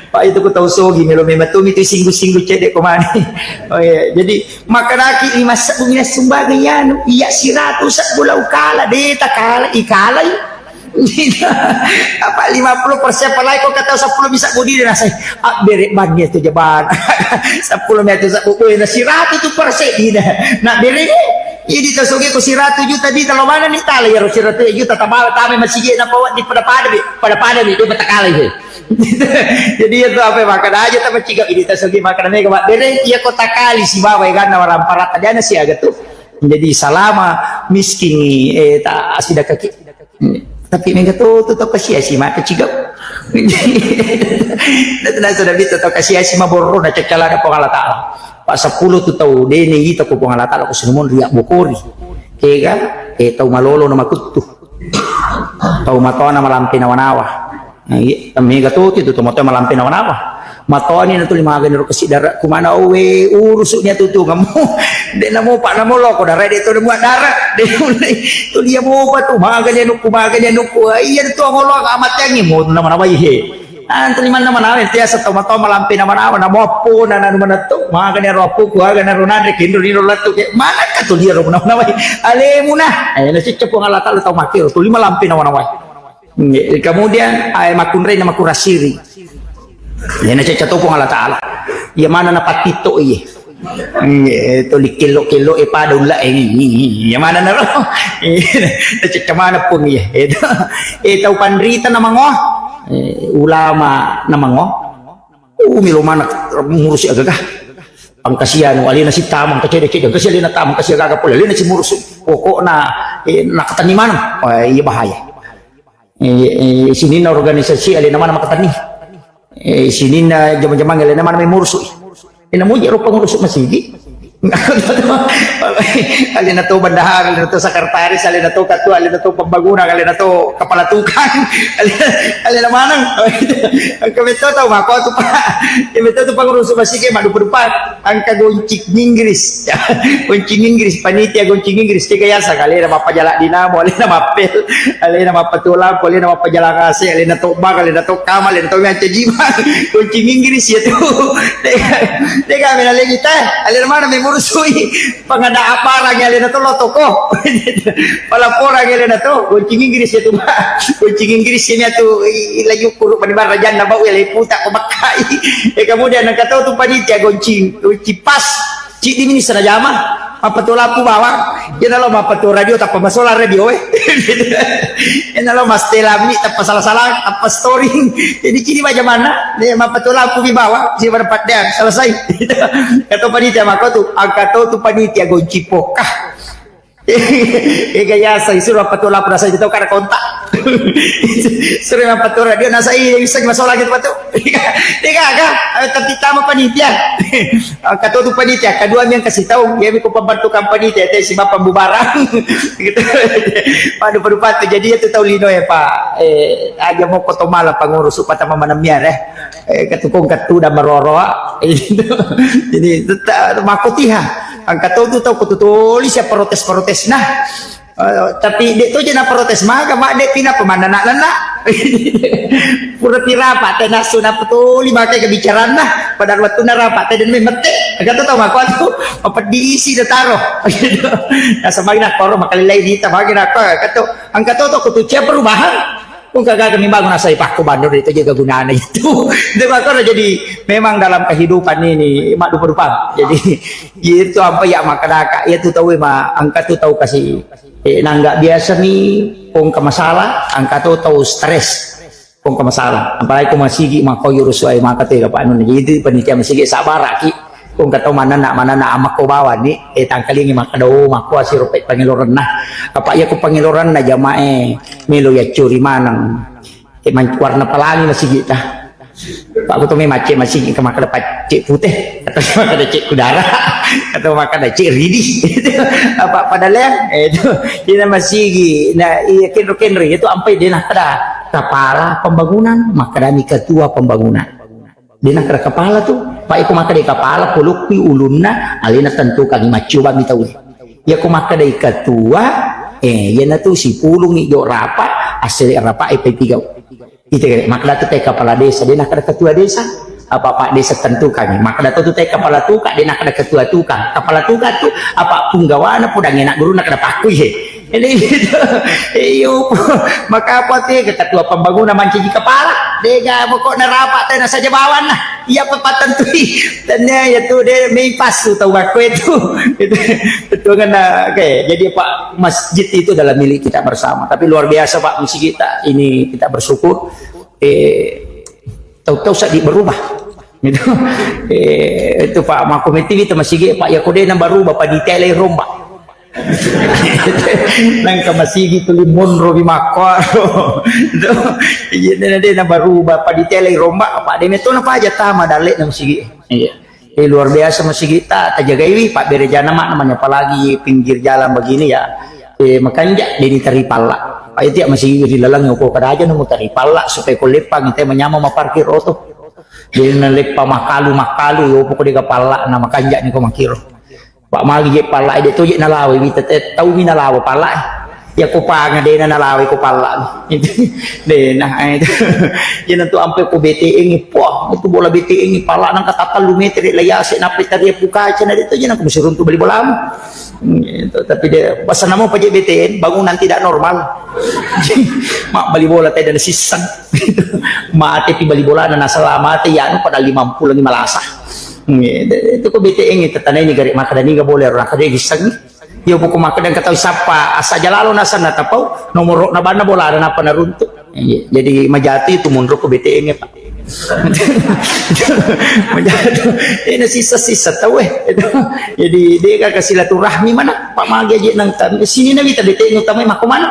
Pak itu ku tau sogi melo memang tu itu singgung-singgung cedde ko mani. Oh iya, jadi Makkedaki lima sebbu mina sumbangan iyanu, iya siratu sebbu lau kala, de takala, ikalai. Apa lima puluh persen palai ko kata sepuluh mi sebbu dina nasai. Abbere banni tu jabana. Sepuluh mi tu sebbu, eh, na siratu tu persen dina. Nak bere ni. Jadi tasoge ko siratu juta dita lo mana ni tala ya siratu juta tabala tame masigi na pawa di pada-pada bi, pada-pada bi, dia betakala itu. Jadi itu apa makkeda aja tama ciga ini tasogi makkeda mega mabbere iya ko takali sibawa eganna waramparatta diana siaga tu. Jadi salama miskin ni, eh, ta asidakaki. Tapi mega to tu tau kasiasi maka cigau. Nasa nabi tau kasiasi maborro na cakala ada Puang Allah Taala. Pak sepuluh tu tau dene ita ko Puang Allah Taala ko sinumon riak bokori. Kega, eh, tau malolo na makuttu. Tau matona malampe nawa-nawa. Nah, iya, mega to tu tau matona malampe nawa-nawa. Matoni na tuli magani ro kasi dara kumana owe urusu nia tu tu kamu. De namo pak namo loko dara de to mua dara. De mulai tuli ya mopa tu magani anu ku magani anu ku. Iya tu ngolo ka mati angi mo nama nama ihe. Antri mana mana tiasa to mato malampe nama nama namo apo na nanu mana tu magani ro apo ku aga na ro nare kindo ni ro latu ke mana ka tu dia ro nama nama. Alemuna. Ayo na cicca Puang Allah Taala tau makiro tuli malampe nama nama. Nggih, kemudian, eh, makkunrai na makurasiri. Iya na cecca to Puang Allah Taala. Iya mana na patito iye. Nggih, to likkello-kello e pada ulla e. Iya mana na ro. Iya, na cecca mana pun iye. Itu. Eh, tau panrita na mango. Eh, ulama na mango. Uh, melo mana ngurusi agaga. Angkasianu alena sitama, angkacede-cede, angkasi alena tama, angkasi agaga pole, alena simurusu. Pokokna, eh, nakatani maneng. Oh, iya bahaya. Eh, eh, sininna organisasi alena mana makatani. Eh, sininna jama-jamang alena mana memurusui. Eh, namuji rupa ngurusuk masigi. Alena to bendahara, alena to sekretaris, alena to ketua, alena to pembangunan, alena to kepala tukang, alena, alena maneng. Engka beto tau mako tu pak. Ya beto tu pengurus masigi madu berdepan. Angka goncing Inggris. Goncing Inggris, panitia goncing Inggris, tiga yasa kali ada mappajalang dinamo, alena mappel, alena mappatua lampu, alena mappajalang A C, alena tobang, alena to kamar, alena to mancaji jima. Goncing Inggris ya tu. Dega, dega mena lagi teh. Alena mana memurusui. Pengada aparang alena to lo toko. Pelaporang alena to. Goncing Inggris ya tu, Pak. Goncing Inggris ya tu. I-, i-, lagi ukur pada barajan na bau ya leputa ko bakkai. Eh, kemudian nang kata tu panitia goncing. Goncing pas. Cik di mini sana jama. Apa tu lampu bawang? Iya nalo mappatua radio tappa masola radio, eh. Iya nalo mastela mi tappa salah-salah, tappa storing. Jadi cini baja mana? Nih mappatua lampu mi bawang, si pada padang, selesai. Kata panitia mako tu, angka to tu panitia goncing pokah. Ega yasa, isuro mappatua lampu nasa itu kada kontak. Suro mappatua radio nasa iya bisa masola gitu patu. Tiga aga, tapi tama panitia. Angka to tu panitia, kedua mi yang kasih tahu, ya mi ko pembantu panitia, teh si bapak bubarang. Gitu. Waduh, waduh, patu. Jadi ya tu tahu lino ya, Pak. Eh, aja mau koto malah pengurus upah tama mana miar, eh. Eh, ketukung ketu dan meroro, ah. Jadi, tetap makotiha. Angka to tu tahu kutu tulis ya protes-protes. Nah, Eh, tapi de' to je na protes maga, ma de' pina pemanna na lenna. Pura pi rapat te nasu na petoli makai kebicaraan nah. Pada waktu na rapat te dan memete. Kata tau mako tu, apa diisi de taro. Nah, semagi na koro makalilai dita magi na ko, kata angka to to kutu cia perubahan. Pun kagak kami bangun asai pakko bandor itu jaga gunana itu. Itu makanya jadi memang dalam kehidupan ini mak dupa-dupa. Jadi itu apa ya makadaka, ya tu tahu ma angka tu tahu kasih. Eh, nangga biasa mi kong ke masalah, angka tu tahu stres. Kong ke masalah. Apalagi kong masigi mako yurus wae maka tu ya Pak Nun. Jadi itu panitia masigi sabar ki. Kong kata mana nak mana nak amak ko bawa ni, eh tangkalingi maka do mako asiro pe pangiloran nah. Apa ya ko pangiloran na jamae melo ya curi maneng. Eh, man-, warna pelangi masigi ta. Pak, aku tu memang cek masigi ke makan dapat cek putih atau makan cek kudara atau makan cek ridi. Apa pada lem? Eh, itu. Ina masigi. Nah, iya kenro-kenro itu ampai dia nak ada kepala pembangunan, maka ada ketua pembangunan. Dia nak ada kepala tu. Pak, itu maka dia kepala, polokki ulunna, alena tentukan maccoba mi tau. Iya ko makkeda ketua, eh, iyana tu sipulung ijo rapat, assele rapat, eh, pe pigau. Ite kare, makkeda tu te kepala desa, de nakkeda ketua desa. Apa pak desa tentukan. Makkeda tu te kepala tukang, de nakkeda ketua tukang. Kepala tukang tu, apa punggawana podang enak guru nakkeda pakkui he. Jadi gitu. Iyo, maka apa tu ya, ketua pembangunan mancaji kepala. Dega pokoknya rapat, tena saja bawan lah. Iya, papattentui. Tennia iya tu de mei passu tau bakko itu. Itu, itu kan, eh, oke. Jadi, Pak, masjid itu adalah milik kita bersama. Tapi luar biasa, Pak, masjid kita ini kita bersyukur. Eh, tahu-tahu saja berubah. Gitu. Eh, itu, Pak, makomiti itu masjid, Pak, ya kode nang berubah, Pak, detail rombak. Nangka masigi tuli monro wi makkoaro. Iya, de' na, de' na baru bapak ditelai rombak, apa de' metto na paja tama dalle'na masigi. Iya. Eh, luar biasa masigi ta, tajagaiwi, pabbere jana mak namanya, apalagi pinggir jalan begini ya. Eh, makanja' de' ni tari palla. Pak, itu ya masigi ri lalang ya, ko kada aja nemu tari palla supaya ko leppang te manyameng maparkir oto. De' na leppa makalu-makalu, yo poko de' ga palla na makanja' ni ko makiro. Pak magi je palla de' to je nalawa, wita te tau mi nalawa palla. Ya ko panga de' na nalawa ko palla. De' na, eh, itu. Ya nantu ampe ko B T N, poh, itu bola B T N, palla nangka tatallu meter la yase, nape tari pukaca na de' to je nangka musuruntu bali bolamu. Gitu. Tapi dia pasal nama paje B T N, bangunan tidak normal. Mak bali bola tidak ada sisang. Mate pi bali bolana, nasala mate ya anu pada lima puluh lagi malasa. Gitu. Itu ko B T N itu tanah ini gare' maka dani ga boleh orang kada sisang. Ya buku maka dan ketahui siapa asa jalalo nasan na tapau nomor na banna bola ada napa naruntuk. Iya, jadi majati itu mundur ke B T N ya, Pak. Majati. Ini sisa-sisa tahu eh. Jadi dia kan silaturahmi mana? Pak magi aja nang tan. Sini nabi tadi tengok tamu mako mana?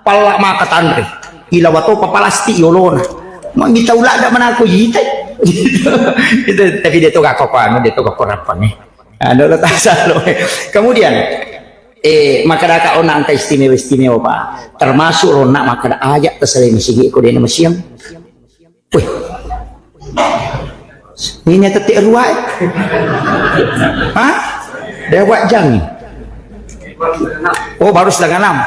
Palla maka tanre. Ila wato papalasti yolona. Mau minta ulah ada mana aku jitai. Itu tapi dia tuh gak kok anu, dia tuh gak korapan nih. Anu lo tak salah. Kemudian eh, makkadaka onna engka istimewa-istimewa, Pak. Termasuk ronna makkada aja' tasalai masigi ko dena masiang. Weh. Ini tette' rua eh. Hah? Dia buat jang. Oh, baru setengah enam.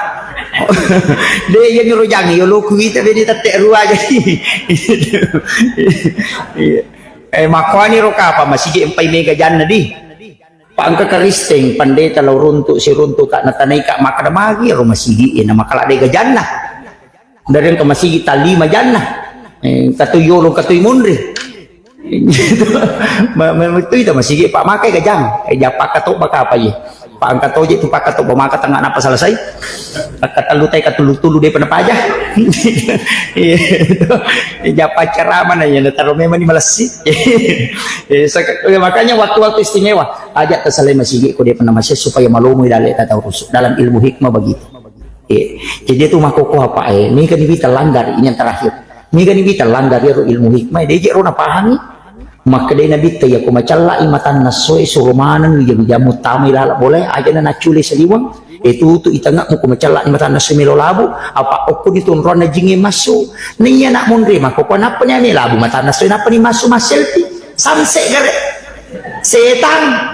Dia yang nyuruh jang, yo lo kuita bedi tette' rua jadi. Iya. Eh, makoani ro kapa masigi empai mega janna di. Pangka Karisteng, pandeta lao runtu, siruntu ka, natanai ka, makkada magi ro masigi, eh, na makkada de' ga janna. Dari engka masigi talima janna. Eh, katoi yolo, katoi monri. Ma-, ma-, itu ita masigi, Pak, makai ga jang. Eh, japa kato baka apa ye? Pak, angka toje tu, Pak, kato ba maka tengah napa selesai. Katellu tai katulu-tulu de' pernah paja. Iya. Japa ceramah na ya, taro memang ni malessi. Eh, saka-, eh, makanya waktu-waktu istimewa. Aja' tasalai masigi ko de' pernah masih supaya malomo dalle' tata urusu. Dalam ilmu hikmah begitu. Eh, jadi itu makoko apa eh? Ini kan kita langgar ini yang terakhir. Ini kan kita langgar ya ilmu hikmah. Dia je' ro napahangi. Makkeda Nabitta, iya ko macalla'i matanna essoe, suro maneng wija-wijamu tamai laleng bolae, ajana naccule saliweng, e, tutu i tangngemu ko macalla'i matanna essoe melo labu, apa okko ditonroanna jingnge massu. Naiya nak monre makkokkoe, nappani ame labu matanna essoe, nappani massu masselfie, sunset gare. Setang.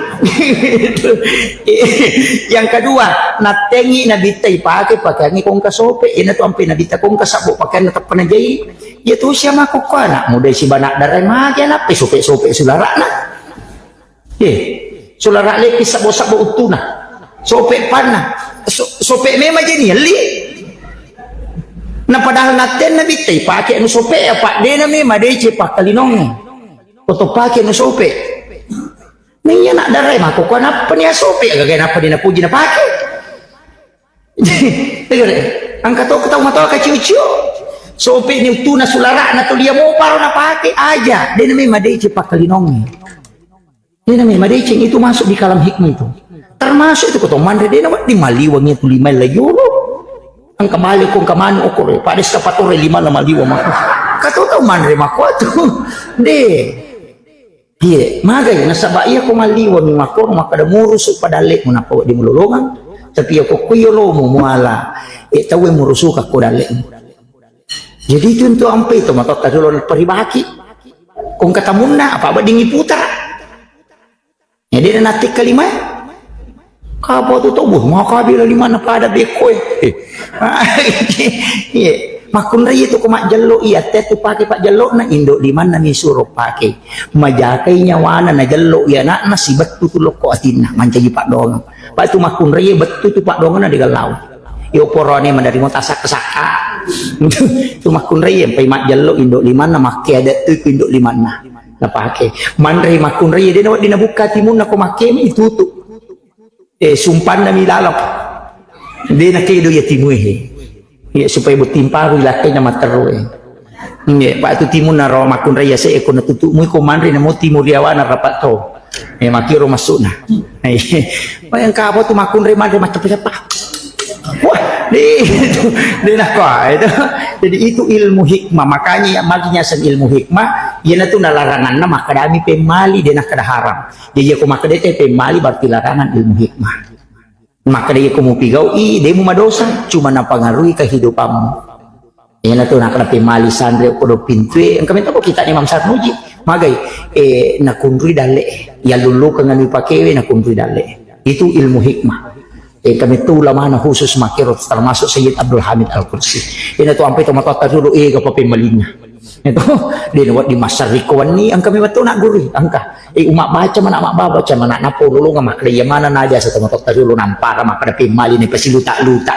Yang kedua, nattengi Nabitta ipake pakeangnge kongka sope, ina tu ampe Nabitta kongka sabbo pakeanna tappa najai. Iya tosi makkokkoe anak muda sibawa anak darae magi anakpe sope-sope sulara'na. Ye, sulara' lepi sabbo-sabbo uttuna. Sope panna. So-, sope memang jadi elli. Na padahal natten Nabitta ipake anu sope apa dena memang deceng pakkalinongnge. Oto pake anu sope. Naiya anak darae makkokkoe nappani asope, agaga nappani napuji napake. Tegere, angka to tau matoa kaciu-ciu. Sope ni uttuna sulara'na to dia moparo napake aja. Dena memang deceng pakkalinongnge. Dena memang deceng itu masuk di kalam hikmah itu. Termasuk itu ko to manre dena wedding maliweng itu lima la yolo. Angka bale ko angka manu okoro, pada eskapatore lima la maliweng mako. Kato tau manre mako tu. De. Iye, magai nasaba iya ko malliwengngi makkoro makkeda murusu padalle'mu nappa wedding mulolongang, tapi iya ko koi yolomu muala, e, tauwe murusuka ko dalle'mu. Jadi itu untuk ampe itu matotta dolo paribaki. Kong katamunna apa wedding iputara. Jadi ada natik kalimah. Kapa tu tobu, maka bila lima na pada beko e. Iya, makkunrai itu ko majjello iya, te tu pake pajjello na indo limanna mi suro pake. Majakai nyawana najello iya anakna sibettu tu lokko atinna, mancaji paddoangeng. Pak tu makkunrai bettu tu paddoangeng na digallau. Yo porone maderimo tasakka-sakka. Tu makkunrai empai majjello indo limanna makke ada tu indo limanna. Napake. Manre makkunrai de na wedding nabukka timunna ko makke mi tutu. Eh, sumpanna mi laleng. De nakedo iya timue he. Iya, supaya botting paru ilakkaina matteru e. Iya, Pak tu timunna ro makkunrai ase e ko natutu mui ko manre namo timu riawana rapat to. Eh, makkiro massu'na. Eh, bayangkan apa tu makkunrai manre macapa-capa. Wah, di itu, di nakwa itu. Jadi itu ilmu hikmah. Makanya ya, makanya sen ilmu hikmah. Iya na tu nalaranganna makkadami pemmali, de nakkada haram. Jadi aku makkada te pemmali berarti larangan ilmu hikmah. Makkada iya ko mupigau'i, de mu madosa, cuma napangaruhi kehidupanmu. Iyana tu nakkada pemmali sanre ko do pintue, engka mento ko kita Imam Sarnuji. Magai, eh, nakunrui dalle, ya lulukeng anu pakewe nakunrui dalle. Itu ilmu hikmah. Eh, kami tu ulamana khusus makkiro termasuk Sayyid Abdul Hamid Al-Qudsi. Iyana tu ampe tomatoatta dulu, eh, gapa pemmalinna. Itu, de na wedding massariko wenni, engka mi wettu na guru, engka. Eh, umma baca mana, umma baca mana, napololonga makkada iya mana na biasa tomatoatta dulu nampara makkada pemmali ne pasiluta-luta.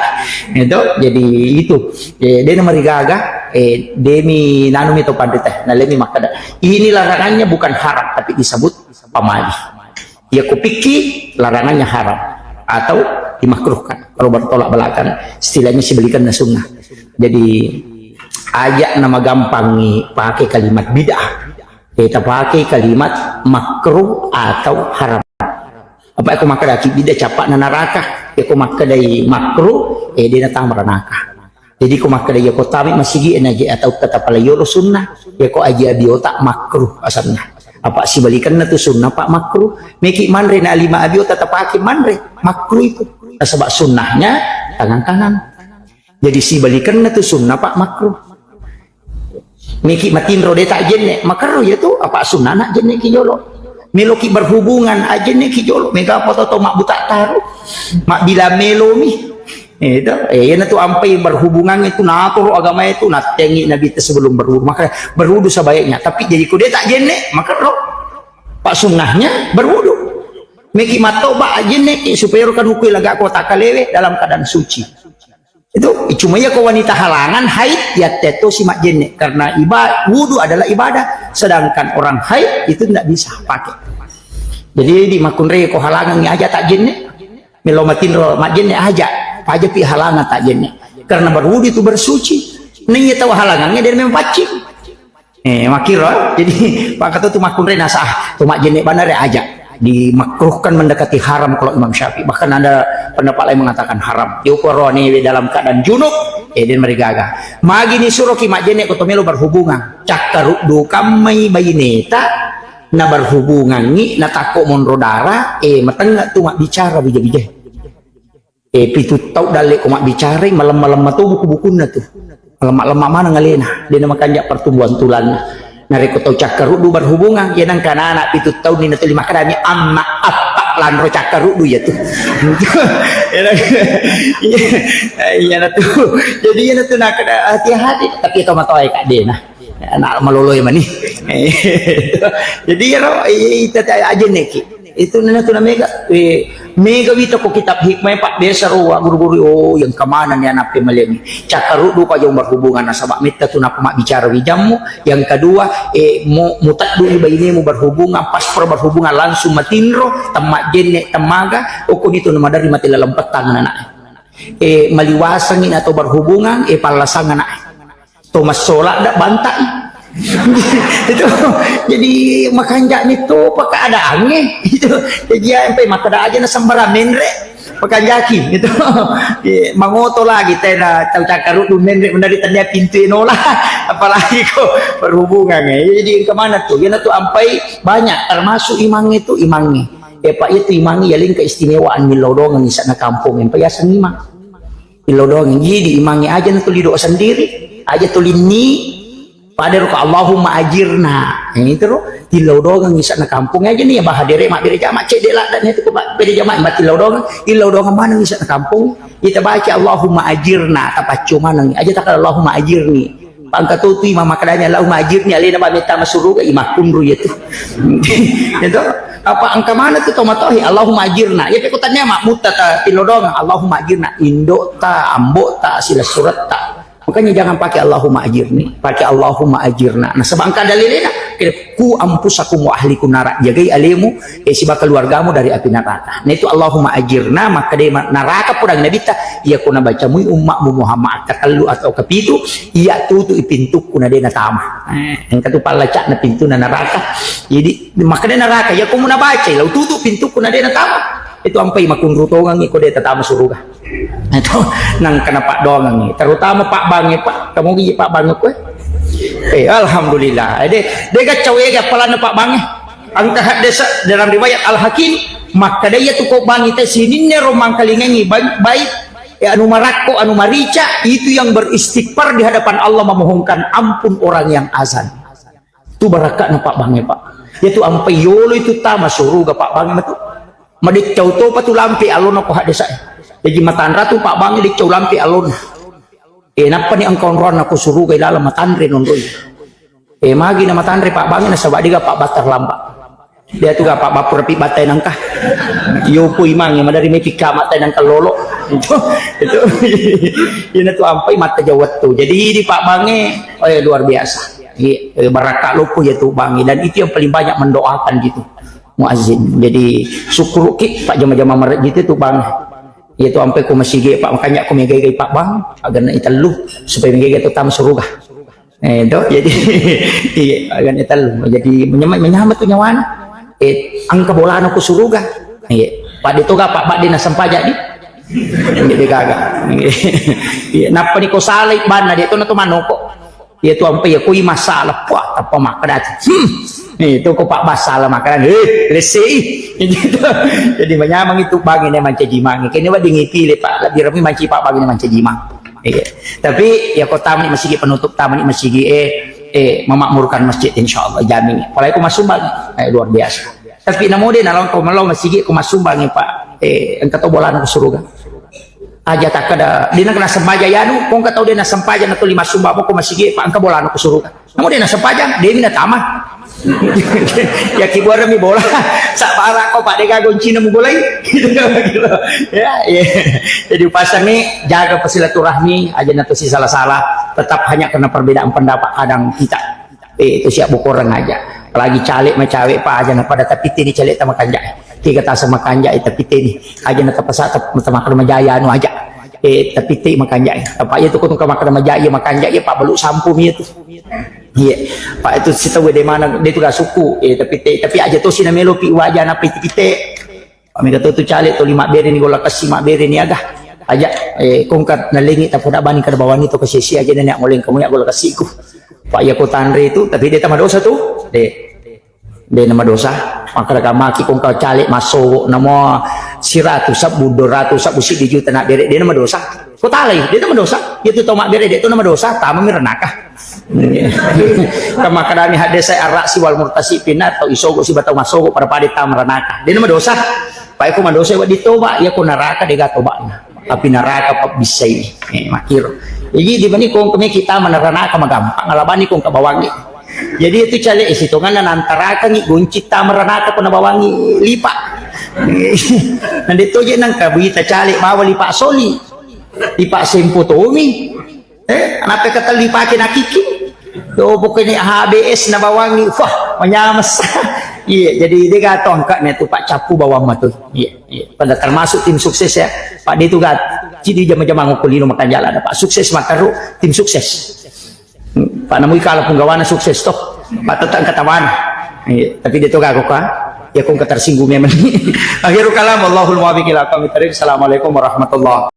Itu, jadi itu. Eh, de na marigaga, eh, de mi nanu mi to panrita, nalemi makkada. Ini larangannya bukan haram, tapi disebut pamali. Ya kupikki larangannya haram atau dimakruhkan. Kalau bertolak belakang, istilahnya sibalikanna sunnah. Jadi, aja nama gampangi pakai kalimat bid'ah. Kita pakai kalimat makruh atau haram. Apa aku makkadaki bid'ah cappa'na naraka? Aku makkadai makruh, eh, de natama ranaka. Jadi ko makkada iya ko tami masigi enaje atau tetap ala yolo sunnah, ya ko aji abiota makruh asanna. Apa sibalikanna tu sunnah pak makruh. Meki manre na lima abiota tapake manre makruh itu. Nasaba sunnahnya tangan kanan. Jadi sibalikanna tu sunnah pak makruh. Meki matinro de tak jenne makarro ya tu apa sunnah nak jenne ki jolo. Meloki berhubungan ajenne ki jolo. Mega apa to to mak buta taru. Mak bila melomi. Itu, eh, iyana tu ampai berhubungan itu natoro agama itu natengi Nabi itu sebelum berwudu. Maka berwudu sebaiknya. Tapi jadi ku de tak jenne, maka ro. Pak sunnahnya berwudu. Meki matoba ajenne ki supaya ro kan hukui laga kota kalewe dalam keadaan suci. Itu cuma ya ko wanita halangan haid ya teto si mak jenne karena iba wudu adalah ibadah sedangkan orang haid itu tidak bisa pakai. Jadi di makunre ko halangan aja tak jenne. Melo matinro majjenne aja, pajapi halangan tak jenne. Karena berwudu itu bersuci. Naiya tau halangannya dari memang paccing. Eh, makkiro, jadi, pakatu tu makkunre nasa, ah, tu majjenne banare aja. Dimakruhkan mendekati haram kalau Imam Syafi'i. Bahkan ada pendapat lain mengatakan haram. Yoko roane dalam keadaan junub, eh, dan merigaga. Magi ni suruh ki majjenne ko tomelo berhubungan. Cakkaruddu kammai baineta, na berhubungangi, na takko monro dara, eh, matengnga tu mabbicara bija-bija. Eh, pitu tau dalle ko mabbicarai, malemma-lemma to buku-bukunna tu. Malemma-lemma maneng alena, de na makanja pertumbuhan tulanna. Narekko tau cakkaruddu berhubungan, ya nangka anak pitu taunni na tuli makkadami amma appa lanro cakkaruddu ya tu. Iya, iya na tu. Jadi iya na tu nakada hati-hati, tapi to matoa ka de na. Anak maloloe mani. Jadi ya ro, iya, ita ajenneki. Itu nena tu na mega, eh, mega wita ko kitab hikmah, Pak, biasa ro wa guru-guru, oh, yang kemana nih anak pemelian nih? Cakkaruddu ko jong berhubungan nasaba metta tu napa mak bicara wijammu. Yang kedua, eh, mu, mutaddu i bainemu berhubungan, pas pro berhubungan langsung matinro, temma jenne, temmaga, okko ni tu nama dari mati lalempettang anak. Eh, maliwasangi atau berhubungan, eh, pallasang anak. To massola dak bantai. Itu jadi makanja ni to keadaannya. Itu jadi ya sampai makkada aja na sembarang menre. Pakanjaki itu. Eh, mangoto lagi tena tau cakkaruddu menre menari tania pintu nola. Apalagi ko berhubungan ya. Jadi kemana tuh? Yana tuh ampai banyak termasuk imang itu imangnya. Eh, Pak, itu imang ya lingka istimewaan milodong ngisana kampung yang payaseng imang. Ilodongi, jadi imangi aja na tuli doa sendiri, aja tuli ni, pada ruka Allahumma ajirna. Yang itu ro, tilodongi isana kampung aja nih, ya, bahadere mak bere jama, cek dek ladan itu, Pak, bere jama, mak tilodongi, ilodongi mana isana kampung, kita baca Allahumma ajirna, tapaccu mana, aja tak Allahumma ajirni. Pangkatutui mama kadanya, "Allahumma ajirni," alena ba metta masuruga, imakkunru ya tu. Itu apa engka mana tu tomatohi, "Allahumma ajirna." Ya pekutanya mak mutta ta tilodong, "Allahumma ajirna." Indo ta, ambo ta, sila surat ta. Makanya jangan pakai "Allahumma ajirni," pakai "Allahumma ajirna." Nah, sebab engka dalilnya, Ku anfusakum wa ahlikum nara, jagai alemu, eh, siba keluargamu dari api neraka. Nah, itu Allahumma ajirna, maka dia ma-, neraka pudang Nabitta, iya ku nabacamui ummakmu Muhammad, angka tellu atau kepitu, iya tutu i pintukku na dia natama. Eh, engka tu pallacakna pintuna neraka. Jadi, maka dia neraka, iya ku mu nabacai, lau tutu pintukku na dia natama. Itu ampai makunru tongang iko dia tatama suruga. Itu nangka napaddoangengngi, terutama Pak Bange, Pak. Kamu gigi Pak Bange kue? Eh, alhamdulillah. Eh, de, de gaccau ega apalana Pak Bange. Angka haddesa dalam riwayat Al-Hakim, makkada iya tu ko Bange te sininne ro mangkalingengi baik, baik, ya, anu marakko, anu marica, itu yang beristighfar di hadapan Allah memohonkan ampun orang yang azan. Tu barakakna Pak Bange, Pak. Ya tu ampai yolo itu tama suruga Pak Bange matu. Madeccau topa tu lampe alona ko haddesa. Jadi matanra tu Pak Bange deccau lampe alona. Eh, nappani engka onroanna ko suruga ilalang matanre nonroi. Eh, magi na matanre Pak Bange nasaba dega Pak Batar lamba. Dia tu ga Pak Bapu rapi batai nangka. Yo pui mange madari mepi kama tai nangka lolo. Itu, itu. Ina tu ampai mata jawat tu. Jadi di Pak Bange, oh ya, luar biasa. Iya, eh, barakak lopo ya tu Bange dan itu yang paling banyak mendoakan gitu. Muazzin. Jadi syukuruki Pak jama-jama marejji tu Bange. Iya tu ampai ko masigi Pak, makanya ko megai-gai Pak Bang, agar na itellu supaya megai tu tama suruga. Eh, to, jadi, iya, agak tellu. Jadi, menyama-, menyama tu nyawana. Eh, engka bolana ko suruga. Iya. Pada tu ga Pak Bak dia nasempajang di. Jadi gaga. Iya, nappani ko salai banna dia tu na tu manoko. Iya tu ampai ya kui masalah. Wah, apa makkada. Hmm. Itu ko Pak Bak salah makkada. Eh, lesi. Gitu. Jadi menyamang itu Bange mancaji mange. Kene wa dingi pilih Pak. Lebih rami manci Pak Bange mancaji mange. Iya. Tapi ya ko tamani masigi penutup, tamani masigi, eh, eh, memakmurkan masjid, insya Allah jamin. Apalagi ko masumbang, eh, luar biasa. Tapi namo de nalong ko melong masigi ko masumbang, Pak. Eh, engka to bolana ko suruga. Aja takkada, dina kena sembaja yanu, ko engka tau de na sembaja na tuli masumbang ko masigi, Pak, engka bolana ko suruga. Namo de nasempajang, de mi natama. Ya kibuareng mi bola. Sabara ko Pak, de gaga goncina mu bolai. Ya, ya. Jadi upasangi jaga persilaturahmi, aja na tu si salah-salah, tetap hanya karena perbedaan pendapat kadang kita. Eh, itu siap bukoreng aja. Apalagi caleg ma cawe Pak, aja na pada tapi tini caleg tama kanjak. Tiga tasa makanja, eh, tapi tini. Aja na tapasa tap-, tama majaya anu aja. Eh, tapi ti makanja. Apa ya tu ko tungka makanja majaya, makanja ya Pak, beluk sampu mi itu. Iya. Pak, itu sitawe de mana, de tu ga suku. Eh, tapi te, tapi aja to sina melo pi waja na pite-pite. Pak, mega to tu caleg to lima bere ni gola kasi ma bere ni aga. Aja, eh, kongka nalengi tapoda bani kada bawani to kasesi aja nenek ngoleng kamu ya gola kasiku. Pak, ya ko tanre itu, tapi de tama dosa tu. De. De namadosa. Makkada kamaki kongka caleg massogo namo siratu sabbu, dua ratu sabbu, siddi juta na bere, de namadosa. Ko talai, de namadosa. Iya tu tau mabbere de tu namadosa, tama mi ranaka. Kamakkadami haddesa arrasi wal murtasi pinna tau isogo siba tau massogo pada-pada tama ranaka. De namadosa. Pai ko madosa wedding toba, iya ko naraka de ga tobana. Api naraka pabbissai. Eh, makkiro. Jadi dibanding kongka meki tama ranaka magampang, alabani kongka bawangi. Jadi itu caleg, eh, sitonganna nantarakangi gonci tama ranaka ko nabawangi lipa. Nande toje nangka buita caleg bawa lipa soli. Lipa sempo tomi. Eh, anapa kata lipa ke nakiki? Do pokoknya H B S nabawangi. Wah, manyamas. Iya, jadi de ga to angka ne tu Pak capu bawang matu. Iya, iya. Pada termasuk tim sukses ya. Pak de tu ga cidi jama-jama ngukulino makan jalan. Pak sukses mataru tim sukses. Pak namui kala punggawana sukses toh. Pak tetap kata mana? Iya, tapi de to gago ka. Ya kong ketersinggung memang. Akhirul kalam, Allahul muwaffiq ila aqwamit thariq. Assalamualaikum warahmatullahi